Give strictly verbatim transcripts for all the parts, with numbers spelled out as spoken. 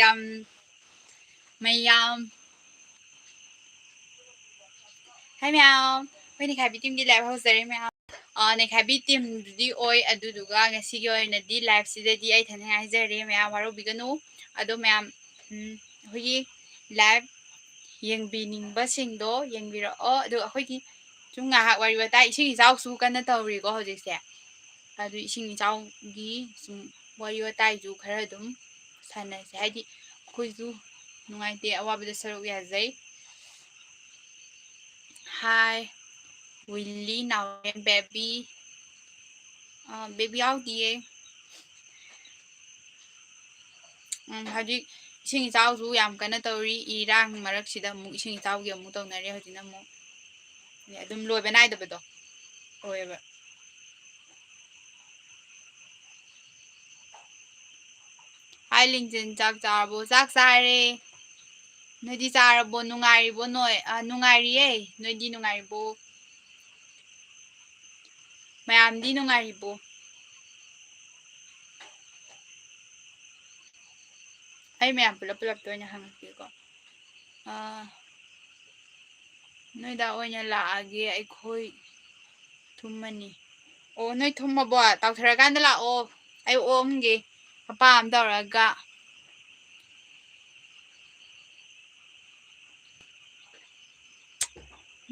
ꯌꯥꯝ ꯃꯌꯥꯝ꯫ ꯍꯥꯏ ꯃꯌꯥꯝ, ꯑꯩꯈꯣꯏ ꯅꯩꯈꯥꯏꯕꯤ teamꯒꯤ live ꯍꯧꯖꯔꯦ ꯃꯌꯥꯝ꯫ ꯑ, ꯅꯩꯈꯥꯏꯕꯤ teamꯗꯨꯗꯤ ꯑꯣꯏ, ꯑꯗꯨꯗꯨꯒ ꯉꯁꯤꯒꯤ ꯑꯣꯏꯅꯗꯤ liveꯁꯤꯗꯗꯤ ꯑꯩ ꯏꯊꯟꯇ ꯍꯥꯏꯖꯔꯦ ꯃꯌꯥꯝ, ꯋꯥꯔꯧꯕꯤꯒꯅꯨ꯫ ꯑꯗꯣ ꯃꯌꯥꯝ, ꯎꯝ, ꯑꯩꯈꯣꯏꯒꯤ live ꯌꯦꯡꯕꯤꯅꯤꯡꯕꯁꯤꯡꯗꯣ ꯌꯦꯡꯕꯤꯔꯛꯑꯣ꯫ ꯑꯗꯣ ꯑꯩꯈꯣꯏꯒꯤ ꯁꯨꯝ ꯉꯥꯏꯍꯥꯛ ꯋꯥꯔꯤ ꯋꯥꯇꯥꯏ, ꯏꯁꯤꯡ ꯏꯆꯥꯎꯁꯨ ꯀꯟꯅ ꯇꯧꯔꯤꯀꯣ ꯍꯧꯖꯤꯛꯁꯦ꯫ ꯑꯗꯨ ꯏꯁꯤꯡ ꯏꯆꯥꯎꯒꯤ ꯁꯨꯝ ꯋꯥꯔꯤ ꯋꯥꯇꯥꯏꯁꯨ ꯈꯔ ꯑꯗꯨꯝ ꯁꯥꯟꯅꯁꯦ, ꯍꯥꯏꯗꯤ ꯑꯩꯈꯣꯏꯁꯨ ꯅꯨꯡꯉꯥꯏꯇꯦ, ꯑꯋꯥꯕꯗ ꯁꯔꯨꯛ ꯌꯥꯖꯩ꯫ Hi, Willy, Naomi, baby. ꯑ, baby ꯌꯥꯎꯗꯤꯌꯦ꯫ ꯎꯝ, ꯍꯧꯖꯤꯛ ꯏꯁꯤꯡ ꯏꯆꯥꯎꯁꯨ ꯌꯥꯝ ꯀꯟꯅ ꯇꯧꯔꯤ꯫ ꯏꯔꯥꯡ ꯃꯔꯛꯁꯤꯗ ꯑꯃꯨꯛ ꯏꯁꯤꯡ ꯏꯆꯥꯎꯒꯤ ꯑꯃꯨꯛ ꯇꯧꯅꯔꯦ ꯍꯧꯖꯤꯛꯅ ꯑꯃꯨꯛ꯫ ꯑꯗꯨꯝ ꯂꯣꯏꯕ ꯅꯥꯏꯗꯕꯗꯣ ꯑꯣꯏꯌꯦꯕ꯫ Hi, ꯂꯤꯡꯖꯦꯜ, ꯆꯥꯛ ꯆꯥꯔꯕꯣ? ꯆꯥꯛ ꯆꯥꯔꯦ꯫ ꯅꯣꯏꯗꯤ ꯆꯥꯔꯕꯣ? ꯅꯨꯡꯉꯥꯏꯔꯤꯕꯣ ꯅꯣꯏ? ꯑ, ꯅꯨꯡꯉꯥꯏꯔꯤꯌꯦ꯫ ꯅꯣꯏꯗꯤ ꯅꯨꯡꯉꯥꯏꯔꯤꯕꯣ? ꯃꯌꯥꯝꯗꯤ ꯅꯨꯡꯉꯥꯏꯔꯤꯕꯣ? ꯑꯩ ꯃꯌꯥꯝ ꯄꯨꯂꯞ ꯄꯨꯂꯞꯇ ꯑꯣꯏꯅ ꯍꯪꯉꯛꯀꯦꯀꯣ꯫ ꯑ, ꯅꯣꯏꯗ ꯑꯣꯏꯅ ꯂꯥꯛꯑꯒꯦ, ꯑꯩꯈꯣꯏ ꯊꯨꯝꯃꯅꯤ꯫ ꯑꯣ, ꯅꯣꯏ ꯊꯨꯝꯃꯕꯣ? ꯇꯥꯎꯊꯔꯀꯥꯟꯗ ꯂꯥꯛꯑꯣ, ꯑꯩ ꯑꯣꯛꯑꯝꯒꯦ, ꯃꯄꯥ ꯑꯃ ꯇꯧꯔꯒ꯫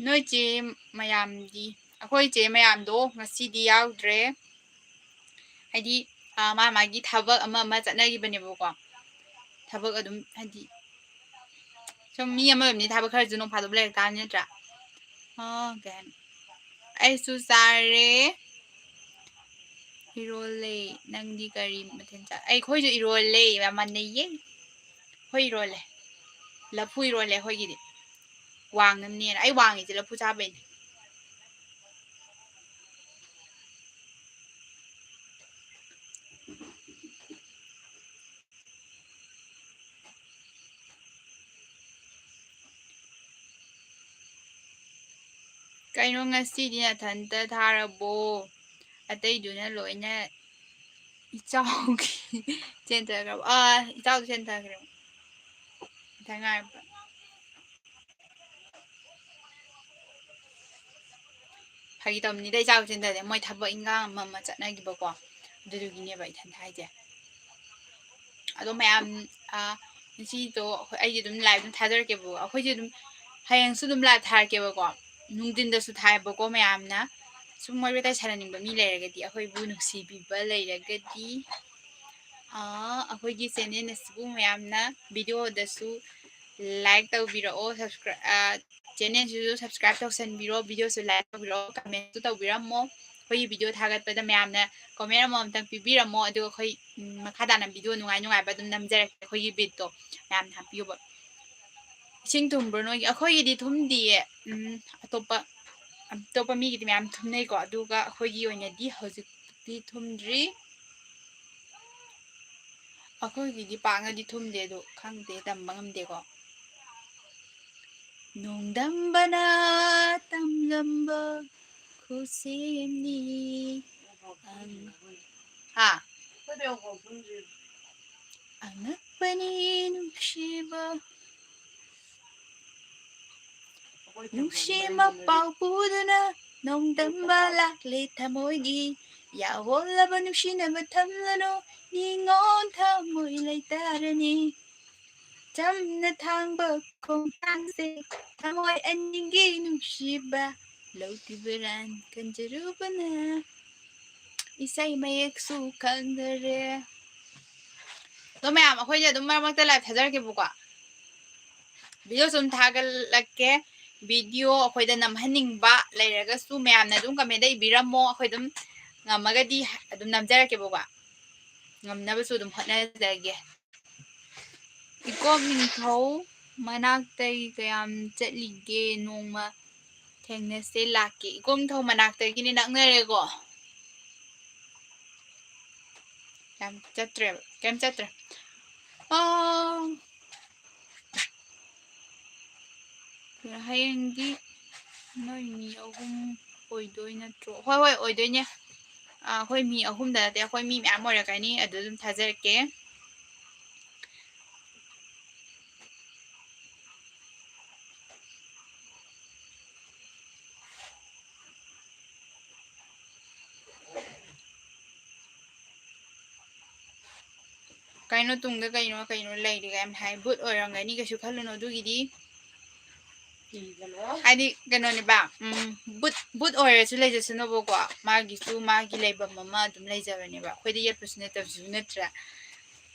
ꯅꯣꯏ ꯆꯦ ꯃꯌꯥꯝꯗꯤ, ꯑꯩꯈꯣꯏ ꯆꯦ ꯃꯌꯥꯝꯗꯣ ꯉꯁꯤꯗꯤ ꯌꯥꯎꯗ꯭ꯔꯦ꯫ ꯍꯥꯏꯗꯤ, ꯑ, ꯃꯥ ꯃꯥꯒꯤ ꯊꯕꯛ ꯑꯃ ꯑꯃ ꯆꯠꯅꯈꯤꯕꯅꯦꯕꯀꯣ꯫ ꯊꯕꯛ ꯑꯗꯨꯝ, ꯍꯥꯏꯗꯤ, ꯁꯨꯝ ꯃꯤ ꯑꯃ ꯑꯣꯏꯕꯅꯤ, ꯊꯕꯛ ꯈꯔꯁꯨ ꯅꯣꯡ ꯐꯥꯗꯣꯛ ꯂꯩꯔꯛ ꯇꯥꯕꯅꯤ ꯅꯠꯇ꯭ꯔꯥ? ꯑ, ꯀꯩ ꯍꯥꯏꯅꯤ? ꯑꯩꯁꯨ ꯆꯥꯔꯦ꯫ ꯏꯔꯣꯜꯂꯦ꯫ ꯅꯪꯗꯤ ꯀꯔꯤ ꯃꯊꯦꯜ ꯆꯥ-, ꯑꯩꯈꯣꯏꯁꯨ ꯏꯔꯣꯜꯂꯦ꯫ ꯌꯥꯝ ꯃꯥꯟꯅꯩꯌꯦ꯫ ꯑꯩꯈꯣꯏ ꯏꯔꯣꯜꯂꯦ꯫ ꯂꯐꯨ ꯏꯔꯣꯜꯂꯦ ꯑꯩꯈꯣꯏꯒꯤꯗꯤ꯫ ꯋꯥꯡꯅꯕꯅꯦꯅ꯫ ꯑꯩ ꯋꯥꯡꯉꯤꯁꯦ ꯂꯐꯨ ꯆꯥꯕꯩꯅꯦ꯫ ꯀꯩꯅꯣ ꯉꯁꯤꯗꯤ ꯅꯊꯟꯇ ꯊꯥꯔꯕꯣ? ꯑꯇꯩꯗꯨꯅ ꯂꯣꯏꯅ ꯏꯆꯥꯎꯒꯤ ꯆꯦꯟꯊꯈ꯭ꯔꯕ? ꯑꯥ, ꯏꯆꯥꯎꯗꯤ ꯆꯦꯟꯊꯈ꯭ꯔꯦ꯫ ꯏꯊꯟ ꯉꯥꯏꯔꯕ꯫ ꯐꯥꯒꯤ ꯇꯧꯕꯅꯤꯗ, ꯏꯆꯥꯎ ꯆꯦꯟꯊꯗꯦ꯫ ꯃꯣꯏ ꯊꯕꯛ ꯏꯟꯈꯥꯡ ꯑꯃ ꯑꯃ ꯆꯠꯅꯈꯤꯕꯀꯣ, ꯑꯗꯨꯗꯨꯒꯤꯅꯦꯕ ꯏꯊꯟꯗ ꯍꯥꯏꯁꯦ꯫ ꯑꯗꯣ ꯃꯌꯥꯝ, ꯑꯥ, ꯉꯁꯤꯗꯣ ꯑꯩꯈꯣꯏ, ꯑꯩꯁꯦ ꯑꯗꯨꯝ live ꯑꯗꯨꯝ ꯊꯥꯖꯔꯛꯀꯦꯕꯀꯣ꯫ ꯑꯩꯈꯣꯏꯁꯦ ꯑꯗꯨꯝ ꯍꯌꯦꯡꯁꯨ ꯑꯗꯨꯝ live ꯊꯥꯔꯛꯀꯦꯕꯀꯣ꯫ ꯅꯨꯡꯊꯤꯟꯗꯁꯨ ꯊꯥꯏꯕꯀꯣ꯫ ꯃꯌꯥꯝꯅ ꯁꯨꯝ ꯋꯥꯔꯤ ꯋꯥꯇꯥꯏ ꯁꯥꯟꯅꯅꯤꯡꯕ ꯃꯤ ꯂꯩꯔꯒꯗꯤ, ꯑꯩꯈꯣꯏꯕꯨ ꯅꯨꯡꯁꯤꯕꯤꯕ ꯂꯩꯔꯒꯗꯤ, ꯑꯥ, ꯑꯩꯈꯣꯏꯒꯤ channel ꯑꯁꯤꯕꯨ ꯃꯌꯥꯝꯅ videoꯗꯁꯨ like ꯇꯧꯕꯤꯔꯛꯑꯣ, subscribe, ꯑꯥ, channelꯁꯤꯁꯨ subscribe ꯇꯧꯁꯟꯕꯤꯔꯣ, videoꯁꯨ like ꯇꯧꯕꯤꯔꯛꯑꯣ, commentꯁꯨ ꯇꯧꯕꯤꯔꯝꯃꯣ꯫ ꯑꯩꯈꯣꯏꯒꯤ video ꯊꯥꯒꯠꯄꯗ ꯃꯌꯥꯝꯅ comment ꯑꯃꯃꯝꯇꯪ ꯄꯤꯕꯤꯔꯝꯃꯣ, ꯑꯗꯨꯒ ꯑꯩꯈꯣꯏ, ꯎꯝ, ꯃꯈꯥ ꯇꯥꯅ video ꯅꯨꯡꯉꯥꯏ ꯅꯨꯡꯉꯥꯏꯕ ꯑꯗꯨꯝ ꯅꯝꯖꯔꯛꯀꯦ꯫ ꯑꯩꯈꯣꯏꯒꯤ bitꯇꯣ ꯃꯌꯥꯝꯅ ꯍꯥꯞꯄꯤꯌꯨꯕ꯫ ꯏꯁꯤꯡ ꯊꯨꯝꯕ꯭ꯔꯣ ꯅꯣꯏꯒꯤ? ꯑꯩꯈꯣꯏꯒꯤꯗꯤ ꯊꯨꯝꯗꯤꯌꯦ꯫ ꯎꯝ, ꯑꯇꯣꯞꯄ, ꯑꯇꯣꯞꯄ ꯃꯤꯒꯤꯗꯤ ꯃꯌꯥꯝ ꯊꯨꯝꯅꯩꯀꯣ, ꯑꯗꯨꯒ ꯑꯩꯈꯣꯏꯒꯤ ꯑꯣꯏꯅꯗꯤ ꯍꯧꯖꯤꯛꯇꯤ ꯊꯨꯝꯗ꯭ꯔꯤ꯫ ꯑꯩꯈꯣꯏꯒꯤꯗꯤ ꯄꯥꯛꯅꯗꯤ ꯊꯨꯝꯗꯦ, ꯑꯗꯣ ꯈꯪꯗꯦ, ꯇꯝꯕ ꯉꯝꯗꯦꯀꯣ꯫ ꯅꯣꯡꯗꯝꯕꯅ ꯇꯝꯂꯝꯕ ꯈꯨꯠꯁꯦꯝꯅꯤ꯫ ꯑꯪ-, ꯍꯥ? ꯑꯉꯛꯄꯅꯤ ꯅꯨꯡꯁꯤꯕ꯫ ꯅꯨꯡꯁꯤ ꯃꯄꯥꯎ ꯄꯨꯗꯨꯅ ꯅꯣꯡꯗꯝꯕ ꯂꯥꯛꯂꯦ ꯊꯃꯣꯏꯒꯤ꯫ ꯌꯥꯑꯣꯜꯂꯕ ꯅꯨꯡꯁꯤꯅꯕ ꯊꯝꯂꯅꯨ, ꯅꯤꯉꯣꯜ ꯊꯃꯣꯏ ꯂꯩꯇꯥꯔꯅꯤ꯫ ꯆꯝꯅ ꯊꯥꯡꯕ ꯈꯣꯡꯊꯥꯡꯁꯦ ꯊꯃꯣꯏ ꯑꯅꯤꯒꯤ ꯅꯨꯡꯁꯤꯕ ꯂꯧꯈꯤꯕ ꯔꯥꯟ ꯀꯟꯖꯔꯨꯕꯅ ꯏꯁꯩ ꯃꯌꯦꯛꯁꯨ ꯈꯪꯗꯔꯦ꯫ ꯑꯗꯣ ꯃꯌꯥꯝ, ꯑꯩꯈꯣꯏꯁꯦ ꯑꯗꯨꯝ ꯃꯔꯛ ꯃꯔꯛꯇ live ꯊꯥꯖꯔꯛꯀꯦꯕꯀꯣ꯫ Video ꯁꯨꯝ ꯊꯥꯒꯠꯂꯛꯀꯦ꯫ Video ꯑꯩꯈꯣꯏꯗ ꯅꯝꯍꯟꯅꯤꯡꯕ ꯂꯩꯔꯒꯁꯨ ꯃꯌꯥꯝꯅ ꯑꯗꯨꯝ commentꯗ ꯏꯕꯤꯔꯝꯃꯣ꯫ ꯑꯩꯈꯣꯏ ꯑꯗꯨꯝ ꯉꯝꯃꯒꯗꯤ ꯑꯗꯨꯝ ꯅꯝꯖꯔꯛꯀꯦꯕꯀꯣ꯫ ꯉꯝꯅꯕꯁꯨ ꯑꯗꯨꯝ ꯍꯣꯠꯅꯖꯒꯦ꯫ ꯏꯀꯣꯝ ꯅꯤꯡꯊꯧ ꯃꯅꯥꯛꯇꯩ ꯀꯌꯥꯝ ꯆꯠꯂꯤꯒꯦ? ꯅꯣꯡꯃ ꯊꯦꯡꯅꯁꯦ, ꯂꯥꯛꯀꯦ꯫ ꯏꯀꯣꯝ ꯅꯤꯡꯊꯧ ꯃꯅꯥꯛꯇꯒꯤꯅꯦ, ꯅꯛꯅꯔꯦꯀꯣ꯫ ꯌꯥꯝ ꯆꯠꯇ꯭ꯔꯦꯕ, ꯀꯩꯝ ꯆꯠꯇ꯭ꯔꯦ꯫ ꯑꯥ, ꯍꯌꯦꯡꯗꯤ ꯅꯣꯏ ꯃꯤ ꯑꯍꯨꯝ ꯑꯣꯏꯗꯣꯏ ꯅꯠꯇ꯭ꯔꯣ? ꯍꯣꯏ, ꯍꯣꯏ, ꯑꯣꯏꯗꯣꯏꯅꯦ꯫ ꯑꯩꯈꯣꯏ ꯃꯤ ꯑꯍꯨꯝꯗ ꯅꯠꯇꯦ, ꯑꯩꯈꯣꯏ ꯃꯤ ꯃꯌꯥꯝ ꯑꯣꯏꯔꯛꯀꯅꯤ, ꯑꯗꯨ ꯑꯗꯨꯝ ꯊꯥꯖꯔꯛꯀꯦ꯫ ꯀꯩꯅꯣ ꯇꯨꯡꯗ ꯀꯩꯅꯣ ꯀꯩꯅꯣ ꯂꯩꯔꯤꯒ ꯌꯥꯝ ꯍꯥꯏ꯫ ꯕꯨꯠ ꯑꯣꯏꯔꯝꯒꯅꯤ, ꯀꯩꯁꯨ ꯈꯜꯂꯨꯅꯨ ꯑꯗꯨꯒꯤꯗꯤ꯫ ꯍꯥꯏꯗꯤ ꯀꯩꯅꯣꯅꯦꯕ, ꯎꯝ, ꯕꯨꯠ, ꯕꯨꯠ ꯑꯣꯏꯔꯁꯨ ꯂꯩꯖꯁꯅꯨꯕꯀꯣ, ꯃꯥꯒꯤꯁꯨ ꯃꯥꯒꯤ ꯂꯩꯐꯝ ꯑꯃ ꯑꯗꯨꯝ ꯂꯩꯖꯕꯅꯦꯕ, ꯑꯩꯈꯣꯏꯗ ꯌꯦꯠꯄꯁꯨ ꯅꯠꯇꯕꯁꯨ ꯅꯠꯇ꯭ꯔꯥ?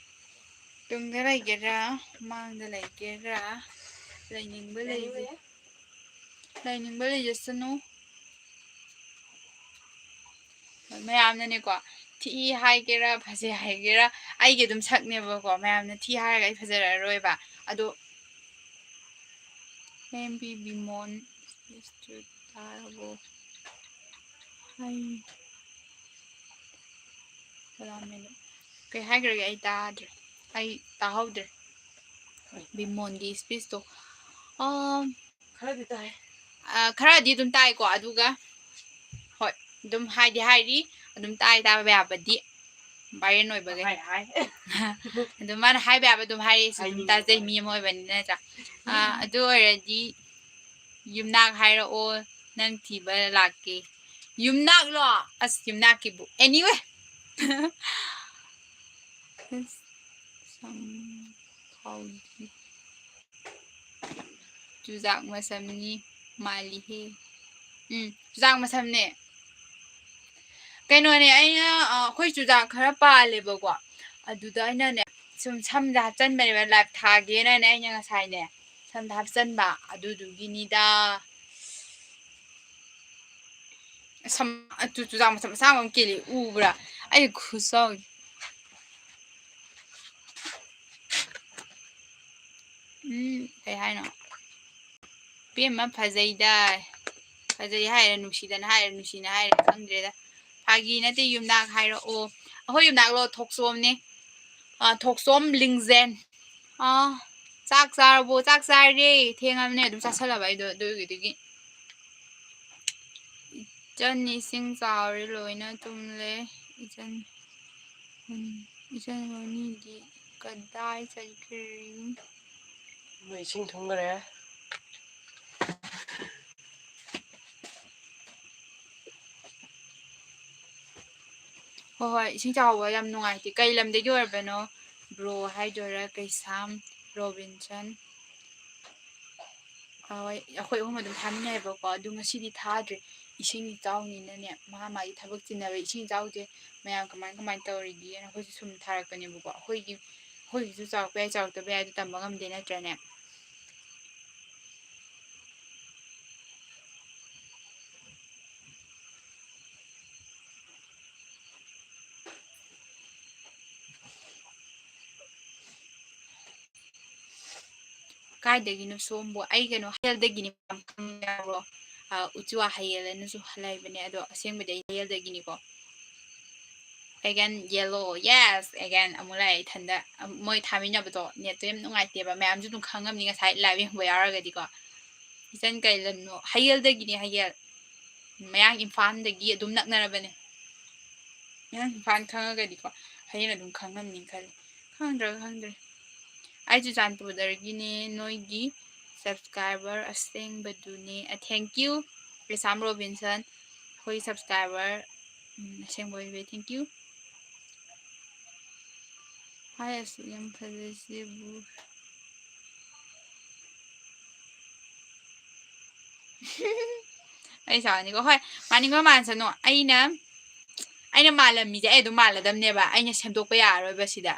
ꯇꯨꯡꯗ ꯂꯩꯒꯦꯔꯥ, ꯃꯥꯡꯗ ꯂꯩꯒꯦꯔꯥ, ꯂꯩꯅꯤꯡꯕ ꯂꯩꯖ-, ꯂꯩꯅꯤꯡꯕ ꯂꯩꯖꯁꯅꯨ꯫ ꯃꯌꯥꯝꯅꯅꯦꯀꯣ, ꯊꯤ ꯍꯥꯏꯒꯦꯔꯥ ꯐꯖꯩ ꯍꯥꯏꯒꯦꯔꯥ, ꯑꯩꯒꯤ ꯑꯗꯨꯝ ꯁꯛꯅꯦꯕꯀꯣ, ꯃꯌꯥꯝꯅ ꯊꯤ ꯍꯥꯏꯔꯒ ꯑꯩ ꯐꯖꯔꯛꯑꯔꯣꯏꯕ꯫ ꯑꯗꯣ ꯑꯦꯝ ꯕꯤ ꯕꯤꯃꯣꯟ ꯇꯥꯔꯕꯣ? ꯑꯩ ꯀꯩ ꯍꯥꯏꯈ꯭ꯔꯒꯦ? ꯑꯩ ꯇꯥꯗ꯭ꯔꯦ, ꯑꯩ ꯇꯥꯍꯧꯗ꯭ꯔꯦ ꯕꯤꯃꯣꯟꯒꯤ ꯏꯁꯄꯤꯁꯇꯣ꯫ ꯑꯥ, ꯈꯔꯗꯤ ꯇꯥꯏ꯫ ꯑ, ꯈꯔꯗꯤ ꯑꯗꯨꯝ ꯇꯥꯏꯀꯣ, ꯑꯗꯨꯒ ꯍꯣꯏ, ꯑꯗꯨꯝ ꯍꯥꯏꯗꯤ ꯍꯥꯏꯔꯤ, ꯑꯗꯨꯝ ꯇꯥꯏ, ꯇꯥꯕ ꯌꯥꯕꯗꯤ viral ꯑꯣꯏꯕꯒꯤ꯫ ꯍꯥꯏ, ꯍꯥꯏ꯫ ꯑꯗꯨꯝ ꯃꯥꯅ ꯍꯥꯏꯕ ꯌꯥꯕ ꯑꯗꯨꯝ ꯍꯥꯏꯔꯤ, ꯑꯩꯁꯨ ꯑꯗꯨꯝ ꯍꯥꯏꯅꯤꯡꯕ ꯇꯥꯖꯩ, ꯃꯤ ꯑꯃ ꯑꯣꯏꯕꯅꯤꯅ ꯅꯠꯇ꯭ꯔꯥ? ꯑ, ꯑꯗꯨ ꯑꯣꯏꯔꯗꯤ ꯌꯨꯝꯅꯥꯛ ꯍꯥꯏꯔꯛꯑꯣ, ꯅꯪ ꯊꯤꯕ ꯂꯥꯛꯀꯦ꯫ ꯌꯨꯝꯅꯥꯛꯂꯣ? ꯑꯁ, ꯌꯨꯝꯅꯥꯛꯀꯤꯕꯨ꯫ Anyway꯫ ꯁꯝ ꯈꯥꯎꯗꯤ꯫ ꯆꯨꯖꯥꯛ ꯃꯁꯝꯅꯤ ꯃꯥꯜꯂꯤꯍꯦ꯫ ꯎꯝ, ꯆꯨꯖꯥꯛ ꯃꯁꯝꯅꯦ꯫ ꯀꯩꯅꯣꯅꯦ, ꯑꯩꯅ, ꯑ, ꯑꯩꯈꯣꯏ ꯆꯨꯖꯥꯛ ꯈꯔ ꯄꯥꯜꯂꯦꯕꯀꯣ, ꯑꯗꯨꯗ ꯑꯩꯅꯅꯦ, ꯁꯨꯝ ꯁꯝꯗ ꯍꯥꯞꯆꯟꯕꯅꯦꯕ, live ꯊꯥꯒꯦꯅꯅꯦ ꯑꯩꯅ ꯉꯁꯥꯏꯅꯦ ꯁꯝꯗ ꯍꯥꯞꯆꯟꯕ, ꯑꯗꯨꯗꯨꯒꯤꯅꯤꯗ꯫ ꯁꯝ, ꯑꯗꯨ ꯆꯨꯖꯥꯛ ꯃꯁꯝ ꯑꯁꯥꯡꯕ ꯑꯃ ꯀꯦꯜꯂꯤ, ꯎꯕ꯭ꯔꯥ? ꯑꯩ ꯈꯨꯆꯥꯎꯗꯤ꯫ ꯎꯝ, ꯀꯩ ꯍꯥꯏꯅꯣ? ꯏꯕꯦꯝꯃ ꯐꯖꯩꯗ꯫ ꯐꯖꯩ ꯍꯥꯏꯔ, ꯅꯨꯡꯁꯤꯗꯅ ꯍꯥꯏꯔ, ꯅꯨꯡꯁꯤꯅ ꯍꯥꯏꯔ, ꯈꯪꯗ꯭ꯔꯦꯗ꯫ ꯐꯥꯒꯤ ꯅꯠꯇꯦ, ꯌꯨꯝꯅꯥꯛ ꯍꯥꯏꯔꯛꯑꯣ꯫ ꯑꯩꯈꯣꯏ ꯌꯨꯝꯅꯥꯛꯂꯣ? ꯊꯣꯛꯆꯣꯝꯅꯦ꯫ ꯑ, ꯊꯣꯛꯆꯣꯝ ꯂꯤꯡꯖꯦꯟ꯫ ꯑ, ꯆꯥꯛ ꯆꯥꯔꯕꯣ? ꯆꯥꯛ ꯆꯥꯔꯦ꯫ ꯊꯦꯡꯉꯕꯅꯦ, ꯑꯗꯨꯝ ꯆꯥꯁꯜꯂꯕ ꯑꯩꯗꯣ, ꯑꯗꯨꯒꯤꯗꯨꯒꯤ꯫ ꯏꯆꯟ ꯏꯁꯤꯡ ꯆꯥꯎꯔꯦ, ꯂꯣꯏꯅ ꯇꯨꯝꯂꯦ꯫ ꯏꯆꯟ, ꯎꯝ, ꯏꯆꯟ ꯃꯅꯤꯗꯤ ꯀꯗꯥꯏ ꯆꯠꯈ꯭ꯔꯦ? ꯃꯣꯏ ꯏꯁꯤꯡ ꯊꯨꯝꯈ꯭ꯔꯦ꯫ ꯍꯣꯏ, ꯍꯣꯏ, ꯏꯁꯤꯡ ꯆꯥꯎꯕ ꯌꯥꯝ ꯅꯨꯡꯉꯥꯏꯇꯦ꯫ ꯀꯩ ꯂꯝꯗꯒꯤ ꯑꯣꯏꯔꯕꯅꯣ? ꯕ꯭ꯔꯣ ꯍꯥꯏꯗꯣꯏꯔꯥ, ꯀꯩꯁꯥꯝ, ꯔꯣꯕꯤꯟꯁꯟ? ꯍꯣꯏ, ꯑꯩꯈꯣꯏ ꯑꯍꯨꯝ ꯑꯗꯨꯝ ꯊꯥꯃꯤꯟꯅꯩꯕꯀꯣ, ꯑꯗꯨ ꯉꯁꯤꯗꯤ ꯊꯥꯗ꯭ꯔꯦ꯫ ꯏꯁꯤꯡ ꯏꯆꯥꯎꯅꯤꯅꯅꯦ, ꯃꯥ ꯃꯥꯒꯤ ꯊꯕꯛ ꯆꯤꯟꯅꯕ ꯏꯁꯤꯡ ꯏꯆꯥꯎꯁꯦ ꯃꯌꯥꯝ ꯀꯃꯥꯏ ꯀꯃꯥꯏꯅ ꯇꯧꯔꯤꯒꯦꯅ ꯑꯩꯈꯣꯏꯁꯨ ꯁꯨꯝ ꯊꯥꯔꯛꯄꯅꯦꯕꯀꯣ꯫ ꯑꯩꯈꯣꯏꯒꯤ, ꯑꯩꯈꯣꯏꯒꯤꯁꯨ ꯆꯥꯎꯔꯛꯄ ꯌꯥꯏ, ꯆꯥꯎꯔꯛꯇꯕ ꯌꯥꯏ, ꯑꯗꯨ ꯇꯝꯕ ꯉꯝꯗꯦ ꯅꯠꯇ꯭ꯔꯅꯦ? ꯀꯥꯏꯗꯒꯤꯅꯣ ꯁꯣꯝꯕꯨ? ꯑꯩ ꯀꯩꯅꯣ, ꯍꯌꯦꯜꯗꯒꯤꯅꯤ, ꯃꯌꯥꯝ ꯈꯪꯕ ꯌꯥꯕ꯭ꯔꯣ? ꯑ, ꯎꯆꯤꯋꯥ ꯍꯌꯦꯜ ꯍꯥꯏꯅꯁꯨ ꯂꯩꯕꯅꯦ, ꯑꯗꯣ ꯑꯁꯦꯡꯕꯗꯤ ꯑꯩ ꯍꯌꯦꯜꯗꯒꯤꯅꯤꯀꯣ꯫ Again, yellow, yes, again, ꯑꯃꯨꯛ ꯂꯥꯛꯑꯦ ꯏꯊꯟꯗ꯫ ꯑꯝ, ꯃꯣꯏ ꯊꯥꯃꯤꯟꯅꯕꯗꯣ ꯅꯦꯠꯇꯣ ꯌꯥꯝ ꯅꯨꯡꯉꯥꯏꯇꯦꯕ, ꯃꯌꯥꯝꯁꯨ ꯑꯗꯨꯝ ꯈꯪꯉꯝꯅꯤ ꯉꯁꯥꯏ live ꯌꯦꯡꯕ ꯌꯥꯎꯔꯒꯗꯤꯀꯣ꯫ ꯏꯆꯟ ꯀꯩ ꯂꯝꯅꯣ? ꯍꯌꯦꯜꯗꯒꯤꯅꯤ, ꯍꯌꯦꯜ꯫ ꯃꯌꯥꯡ ꯏꯝꯐꯥꯜꯗꯒꯤ ꯑꯗꯨꯝ ꯅꯛꯅꯔꯕꯅꯦ꯫ ꯃꯌꯥꯡ ꯏꯝꯐꯥꯜ ꯈꯪꯉꯒꯗꯤꯀꯣ, ꯍꯌꯦꯜ ꯑꯗꯨꯝ ꯈꯪꯉꯝꯅꯤ ꯈꯜꯂꯤ꯫ ꯈꯪꯗ꯭ꯔꯒ ꯈꯪꯗ꯭ꯔꯦ꯫ ꯑꯩ ꯆꯨꯔꯆꯥꯟꯄꯨꯔꯗꯒꯤꯅꯦ, ꯅꯣꯏꯒꯤ subscriber ꯑꯁꯦꯡꯕꯗꯨꯅꯦ꯫ ꯑ, thank you, ꯀꯩꯁꯥꯝ ꯔꯣꯕꯤꯟꯁꯟ꯫ ꯑꯩꯈꯣꯏ subscriber, ꯎꯝ, ꯑꯁꯦꯡꯕ ꯑꯣꯏꯕꯩ thank you꯫ ꯍꯥꯏ, ꯑꯁꯨꯛ ꯌꯥꯝ ꯐꯖꯩꯁꯤꯕꯨ꯫ ꯑꯩ ꯁꯥꯎꯔꯅꯤꯀꯣ꯫ ꯍꯣꯏ, ꯃꯥꯅꯤꯡꯕ ꯃꯥꯟꯁꯅꯨ꯫ ꯑꯩꯅ, ꯑꯩꯅ ꯃꯥꯜꯂꯝꯃꯤꯁꯦ ꯑꯩ ꯑꯗꯨꯝ ꯃꯥꯜꯂꯗꯝꯅꯦꯕ꯫ ꯑꯩꯅ ꯁꯦꯝꯗꯣꯛꯄ ꯌꯥꯔꯔꯣꯏꯕ ꯁꯤꯗ꯫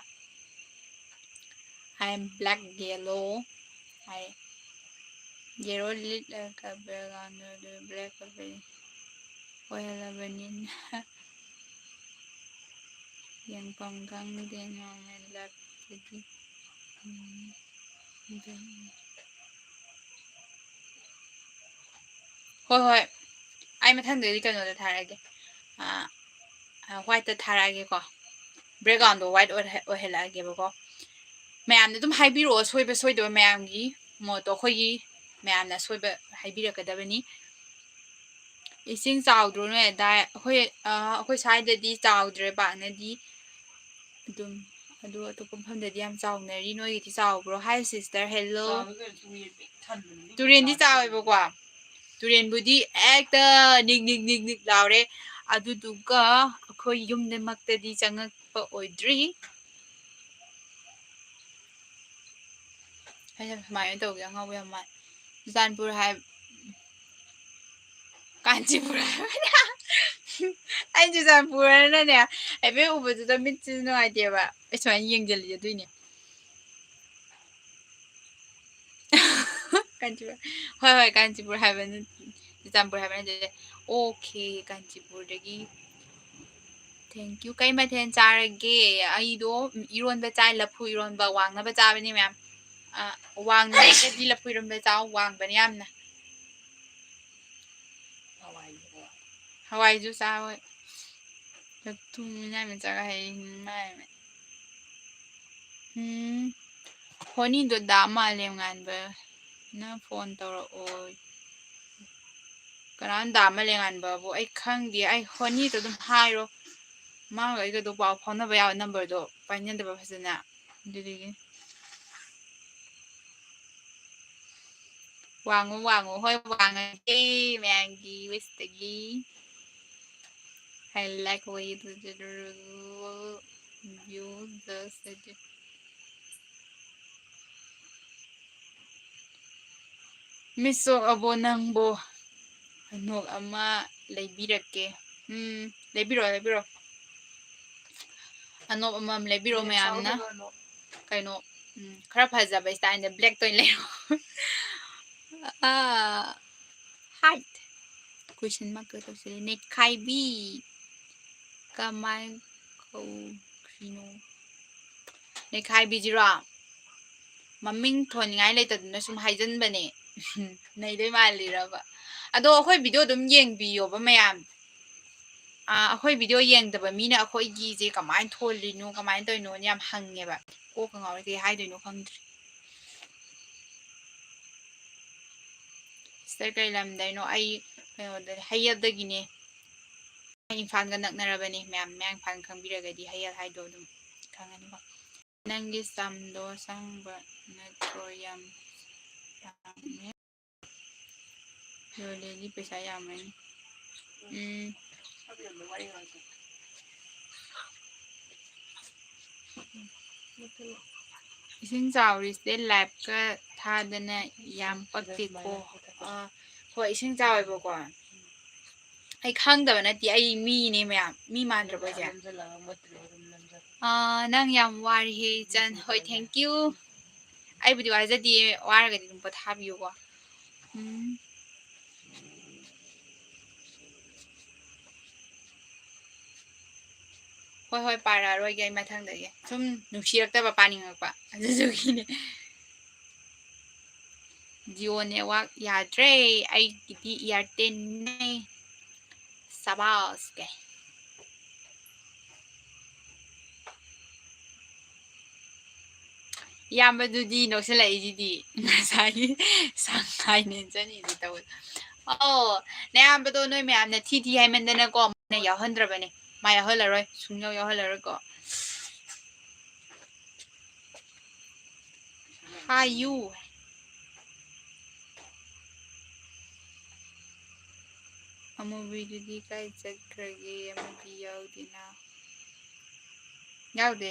I am black, yellow high. Yellow ꯂꯤꯠꯂꯒ background black ꯑꯣꯏꯍꯜꯂꯕꯅꯤꯅ ꯌꯦꯡꯐꯝ ꯈꯪꯗꯦ normal life ꯇꯗꯤ꯫ ꯎꯝ, ꯑꯗꯨꯝ꯫ ꯍꯣꯏ, ꯍꯣꯏ꯫ ꯑꯩ ꯃꯊꯪꯗꯗꯤ ꯀꯩꯅꯣꯗ ꯊꯥꯔꯛꯑꯒꯦ꯫ ꯑ, ꯑ, white ꯇ ꯊꯥꯔꯛꯑꯒꯦꯀꯣ꯫ Background ꯗꯣ white ꯑꯣꯏꯍ-, ꯑꯣꯏꯍꯜꯂꯛꯑꯒꯦꯕꯀꯣ꯫ ꯃꯌꯥꯝꯅ ꯑꯗꯨꯝ ꯍꯥꯏꯕꯤꯔꯛꯑꯣ, ꯑꯁꯣꯏꯕ ꯁꯣꯏꯗꯕ ꯃꯌꯥꯝꯒꯤ ꯃꯣꯠꯇꯣ ꯑꯩꯈꯣꯏꯒꯤ ꯃꯌꯥꯝꯅ ꯑꯁꯣꯏꯕ ꯍꯥꯏꯕꯤꯔꯛꯀꯗꯕꯅꯤ꯫ ꯏꯁꯤꯡ ꯆꯥꯎꯗ꯭ꯔꯣ ꯅꯣꯏ ꯑꯗꯥꯏ? ꯑꯩꯈꯣꯏ, ꯑ, ꯑꯩꯈꯣꯏ ꯁ꯭ꯋꯥꯏꯗꯗꯤ ꯆꯥꯎꯗ꯭ꯔꯦ ꯄꯥꯛꯅꯗꯤ꯫ ꯑꯗꯨꯝ, ꯑꯗꯨ ꯑꯇꯣꯞꯄ ꯃꯐꯝꯗꯗꯤ ꯌꯥꯝ ꯆꯥꯎꯅꯔꯤ꯫ ꯅꯣꯏꯒꯤꯗꯤ ꯆꯥꯎꯕ꯭ꯔꯣ? Hi sister, hello. ꯆꯥꯎꯋꯦ ꯀꯩꯅꯣ, ꯇꯨꯔꯦꯟ ꯄꯤꯛ ꯊꯟꯕꯅꯤ꯫ ꯇꯨꯔꯦꯟꯗꯤ ꯆꯥꯎꯋꯦꯕꯀꯣ꯫ ꯇꯨꯔꯦꯟꯕꯨꯗꯤ ꯍꯦꯛꯇ ꯅꯤꯛ ꯅꯤꯛ ꯅꯤꯛ ꯅꯤꯛ ꯂꯥꯎꯔꯦ꯫ ꯑꯗꯨꯗꯨꯒ ꯑꯩꯈꯣꯏ ꯌꯨꯝꯗꯃꯛꯇꯗꯤ ꯆꯪꯉꯛꯄ ꯑꯣꯏꯗ꯭ꯔꯤ꯫ ꯑꯩꯅ ꯁꯨꯃꯥꯏꯅ ꯇꯧꯒꯦ, ꯑꯉꯥꯎꯕ ꯌꯥꯝ ꯃꯥꯜꯂꯦ꯫ ꯆꯨꯔꯆꯥꯟꯄꯨꯔ ꯍꯥꯏ-, ꯀꯥꯟꯆꯤꯄꯨꯔ ꯍꯥꯏꯕꯅꯦ꯫ ꯑꯩ ꯆꯨꯔꯆꯥꯟꯄꯨꯔꯅꯅꯦ, ꯍꯥꯏꯐꯦꯠ ꯎꯕꯗꯨꯗ ꯃꯤꯠꯁꯤꯁꯨ ꯅꯨꯡꯉꯥꯏꯇꯦꯕ꯫ ꯑꯩ ꯁꯨꯃꯥꯏꯅ ꯌꯦꯡꯁꯤꯜꯂꯤ ꯑꯗꯨꯏꯅꯦ꯫ ꯀꯥꯟꯆꯤꯄꯨꯔ꯫ ꯍꯣꯏ, ꯍꯣꯏ, ꯀꯥꯟꯆꯤꯄꯨꯔ ꯍꯥꯏꯕ ꯅꯠ-, ꯆꯨꯔꯆꯥꯟꯄꯨꯔ ꯍꯥꯏꯕ ꯅꯠꯇꯦ꯫ Okay, ꯀꯥꯟꯆꯤꯄꯨꯔꯗꯒꯤ꯫ Thank you. ꯀꯩ ꯃꯊꯦꯜ ꯆꯥꯔꯒꯦ? ꯑꯩꯗꯣ, ꯎꯝ, ꯏꯔꯣꯟꯕ ꯆꯥꯏ, ꯂꯐꯨ ꯏꯔꯣꯟꯕ꯫ ꯋꯥꯡꯅꯕ ꯆꯥꯕꯅꯤ ꯃꯌꯥꯝ꯫ ꯑ, ꯋꯥꯡꯅꯤꯡꯉꯒꯗꯤ ꯂꯐꯨ ꯏꯔꯣꯟꯕ ꯆꯥꯎ, ꯋꯥꯡꯕꯅꯤ ꯌꯥꯝꯅ꯫ ꯍꯋꯥꯏꯁꯨ ꯆꯥ ꯍꯣꯏ꯫ ꯂꯐꯨ ꯃꯤꯅꯥꯏ ꯃꯆꯥꯒ ꯍꯌꯦꯡ ꯃꯥꯏ ꯃ-, ꯎꯝ꯫ ꯍꯣꯅꯤꯗꯣ ꯗꯥ ꯃꯥꯂꯦꯝꯉꯥꯟꯕꯅ ꯐꯣꯟ ꯇꯧꯔꯛꯑꯣ꯫ ꯀꯅꯥꯅꯣ ꯗꯥ ꯃꯥꯂꯦꯝꯉꯥꯟꯕꯕꯨ? ꯑꯩ ꯈꯪꯗꯦ꯫ ꯑꯩ ꯍꯣꯅꯤꯗꯣ ꯑꯗꯨꯝ ꯍꯥꯏꯔꯣ꯫ ꯃꯥꯒ ꯑꯩꯒꯗꯣ ꯄꯥꯎ ꯐꯥꯎꯅꯕ ꯌꯥꯕ ꯅꯝꯕꯔꯗꯣ ꯄꯥꯏꯅꯗꯕ ꯐꯖꯅ꯫ ꯑꯗꯨꯗꯨꯒꯤ꯫ ꯋꯥꯡꯉꯨ, ꯋꯥꯡꯉꯨ꯫ ꯍꯣꯏ, ꯋꯥꯡꯉꯒꯦ ꯃꯌꯥꯝꯒꯤ ꯋꯤꯁꯇꯒꯤ꯫ I like what you do. You just said it. ꯃꯤꯁ ꯁꯣꯛꯑꯕꯣ ꯅꯪꯕꯣ? ꯑꯅꯣꯛ ꯑꯃ ꯂꯩꯕꯤꯔꯛꯀꯦ꯫ ꯎꯝ, ꯂꯩꯕꯤꯔꯣ, ꯂꯩꯕꯤꯔꯣ꯫ ꯑꯅꯣꯞ ꯑꯃꯃꯝ ꯂꯩꯕꯤꯔꯣ ꯃꯌꯥꯝꯅ꯫ ꯀꯩꯅꯣ, ꯎꯝ, ꯈꯔ ꯐꯖꯕ ꯏꯁꯇꯥꯏꯜꯗ ꯕ꯭ꯂꯦꯛꯇ ꯑꯣꯏꯅ ꯂꯩꯔꯣ꯫ ꯑꯥ, ꯍꯥꯏꯠ꯫ Question mark ꯀ ꯇꯧꯁꯤꯜꯂꯦ꯫ ꯅꯩꯈꯥꯏꯕꯤ꯫ ꯀꯃꯥꯏ ꯀꯧꯈ꯭ꯔꯤꯅꯣ? ꯅꯩꯈꯥꯏꯕꯤꯁꯤꯔꯣ? ꯃꯃꯤꯡ ꯊꯣꯟꯅꯤꯡꯉꯥꯏ ꯂꯩꯇꯗꯅ ꯁꯨꯝ ꯍꯥꯏꯖꯟꯕꯅꯦ꯫ ꯅꯩꯗꯣꯏ ꯃꯥꯜꯂꯤꯔꯕ? ꯑꯗꯣ ꯑꯩꯈꯣꯏ video ꯑꯗꯨꯝ ꯌꯦꯡꯕꯤꯌꯣꯕ ꯃꯌꯥꯝ꯫ ꯑꯥ, ꯑꯩꯈꯣꯏ video ꯌꯦꯡꯗꯕ ꯃꯤꯅ ꯑꯩꯈꯣꯏꯒꯤꯁꯦ ꯀꯃꯥꯏꯅ ꯊꯣꯜꯂꯤꯅꯣ, ꯀꯃꯥꯏꯅ ꯇꯧꯔꯤꯅꯣꯅ ꯌꯥꯝ ꯍꯪꯉꯦꯕ꯫ ꯀꯣꯛꯀ ꯉꯥꯎꯔꯦ, ꯀꯩ ꯍꯥꯏꯗꯣꯏꯅꯣ ꯈꯪꯗ꯭ꯔꯦ꯫ Sister ꯀꯩ ꯂꯝꯗꯩꯅꯣ? ꯑꯩ ꯀꯩꯅꯣꯗ, ꯍꯩꯌꯦꯜꯗꯒꯤꯅꯦ꯫ ꯏꯝꯐꯥꯜꯒ ꯅꯛꯅꯔꯕꯅꯦ ꯃꯌꯥꯝ, ꯃꯌꯥꯡ ꯏꯝꯐꯥꯜ ꯈꯪꯕꯤꯔꯒꯗꯤ ꯍꯩꯌꯦꯜ ꯍꯥꯏꯗꯣ ꯑꯗꯨꯝ ꯈꯪꯉꯅꯤꯀꯣ꯫ ꯅꯪꯒꯤ ꯁꯝꯗꯣ ꯑꯁꯪꯕ ꯅꯠꯇ꯭ꯔꯣ? ꯌꯥꯝ ꯌꯥꯝꯃꯦ꯫ ꯌꯣꯜꯂꯗꯤ ꯄꯩꯁꯥ ꯌꯥꯝꯃꯅꯤ꯫ ꯎꯝ꯫ ꯏꯁꯤꯡ ꯆꯥꯎꯔꯤꯁꯦ ꯂꯥꯏꯞꯀ ꯊꯥꯗꯅ ꯌꯥꯝ ꯄꯛꯇꯦꯀꯣ꯫ ꯑꯥ, ꯍꯣꯏ, ꯏꯁꯤꯡ ꯆꯥꯎꯋꯦꯕꯀꯣ꯫ ꯑꯩ ꯈꯪꯗꯕ ꯅꯠꯇꯦ, ꯑꯩ ꯃꯤꯅꯦ ꯃꯌꯥꯝ꯫ ꯃꯤ ꯃꯥꯟꯗ꯭ꯔꯕꯣ ꯑꯩꯁꯦ? ꯑꯥ, ꯅꯪ ꯌꯥꯝ ꯋꯥꯔꯤꯍꯦ ꯏꯆꯟ꯫ ꯍꯣꯏ, thank you꯫ ꯑꯩꯕꯨꯗꯤ ꯋꯥꯖꯗꯦ, ꯋꯥꯔꯒꯗꯤ ꯑꯗꯨꯝ ꯄꯣꯊꯥꯕꯤꯌꯨꯀꯣ꯫ ꯎꯝ꯫ ꯍꯣꯏ, ꯍꯣꯏ, ꯄꯥꯔꯛꯑꯔꯣꯏꯒꯦ ꯑꯩ ꯃꯊꯪꯗꯒꯤ꯫ ꯁꯨꯝ ꯅꯨꯡꯁꯤꯔꯛꯇꯕ ꯄꯥꯅꯤꯡꯉꯛꯄ, ꯑꯗꯨꯗꯨꯒꯤꯅꯦ꯫ Jio network ꯌꯥꯗ꯭ꯔꯦ, ꯑꯩꯒꯤꯗꯤ Airtelꯅꯦ꯫ ꯁꯕꯥꯁ ꯀꯦ꯫ ꯏꯌꯥꯝꯕꯗꯨꯗꯤ ꯅꯣꯛꯁꯤꯜꯂꯛꯏꯁꯤꯗꯤ ꯉꯁꯥꯏꯒꯤ ꯁꯪ ꯍꯥꯏꯅꯦ ꯆꯅꯤꯗꯤ ꯇꯧꯋꯦ꯫ ꯑꯧ, ꯅꯌꯥꯝꯕꯗꯣ ꯅꯣꯏ ꯃꯌꯥꯝꯅ ꯊꯤ ꯊꯤ ꯍꯥꯏꯃꯟꯗꯅꯀꯣ ꯃꯥꯅ ꯌꯥꯎꯍꯟꯗ꯭ꯔꯕꯅꯦ꯫ ꯃꯥ ꯌꯥꯎꯍꯜꯂꯔꯣꯏ, ꯁꯨꯡꯌꯥꯎ ꯌꯥꯎꯍꯜꯂꯔꯣꯏꯀꯣ꯫ ꯍꯥꯏꯌꯨ꯫ ꯑꯃꯨꯕꯤꯗꯨꯗꯤ ꯀꯥꯏ ꯆꯠꯈ꯭ꯔꯒꯦ? ꯑꯃꯨꯕꯤ ꯌꯥꯎꯗꯦꯅ꯫ ꯌꯥꯎꯗꯦ꯫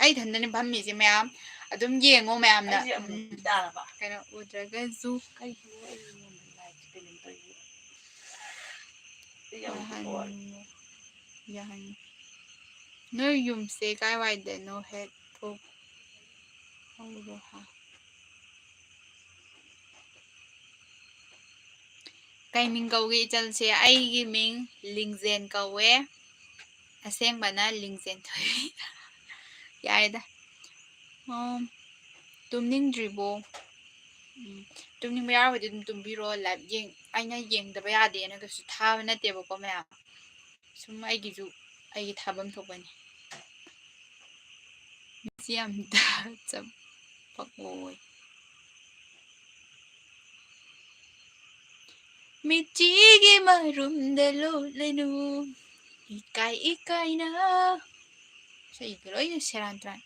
ꯑꯩ ꯏꯊꯟꯗꯅꯦ ꯐꯝꯃꯤꯁꯦ ꯃꯌꯥꯝ꯫ ꯑꯗꯨꯝ ꯌꯦꯡꯉꯣ ꯃꯌꯥꯝꯅ꯫ ꯑꯩꯁꯦ ꯑꯃꯨꯕꯤ ꯎꯝ꯫ ꯇꯥꯔꯕ? ꯀꯩꯅꯣ ꯎꯗ꯭ꯔꯒꯁꯨ꯫ ꯀꯩꯒꯤꯅꯣ ꯑꯩ ꯑꯩꯉꯣꯟꯗ light ꯀꯩꯅꯣꯝ ꯇꯧꯔꯤꯁꯦ? ꯑꯩ ꯌꯥꯎꯗꯦꯀꯣ꯫ ꯌꯥꯍꯟ-, ꯌꯥꯍꯟ-, ꯅꯣꯏ ꯌꯨꯝꯁꯦ ꯀꯥꯏꯋꯥꯏꯗꯅꯣ ꯍꯦꯛ ꯊꯣꯛ-, ꯍꯧꯔꯣ ꯍꯥ꯫ ꯀꯩ ꯃꯤꯡ ꯀꯧꯒꯦ ꯏꯆꯜꯁꯦ? ꯑꯩꯒꯤ ꯃꯤꯡ ꯂꯤꯡꯖꯦꯟ ꯀꯧꯋꯦ꯫ ꯑꯁꯦꯡꯕꯅ ꯂꯤꯡꯖꯦꯟ ꯊꯣꯏꯕꯤ꯫ ꯌꯥꯔꯦꯗ꯫ ꯑꯣ, ꯇꯨꯝꯅꯤꯡꯗ꯭ꯔꯤꯕꯣ? ꯎꯝ, ꯇꯨꯝꯅꯤꯡꯕ ꯌꯥꯎꯔꯒꯗꯤ ꯑꯗꯨꯝ ꯇꯨꯝꯕꯤꯔꯣ꯫ Live ꯌꯦꯡ-, ꯑꯩꯅ ꯌꯦꯡꯗꯕ ꯌꯥꯗꯦꯅ ꯀꯩꯁꯨ ꯊꯥꯕ ꯅꯠꯇꯦꯕꯀꯣ ꯃꯌꯥꯝ꯫ ꯁꯨꯝ ꯑꯩꯒꯤꯁꯨ ꯑꯩꯒꯤ ꯊꯥꯐꯝ ꯊꯣꯛꯄꯅꯤ꯫ ꯃꯁꯤ ꯌꯥꯝ ꯆꯞꯄꯛꯑꯣꯏ꯫ ꯃꯤꯆꯤꯒꯤ ꯃꯔꯨꯝꯗ ꯂꯣꯠꯂꯅꯨ, ꯏꯀꯥꯏ ꯏꯀꯥꯏꯅ꯫ ꯏꯁꯩꯒ ꯂꯣꯏꯅ ꯁꯦꯔꯥꯟ ꯇꯨꯔꯥꯟ꯫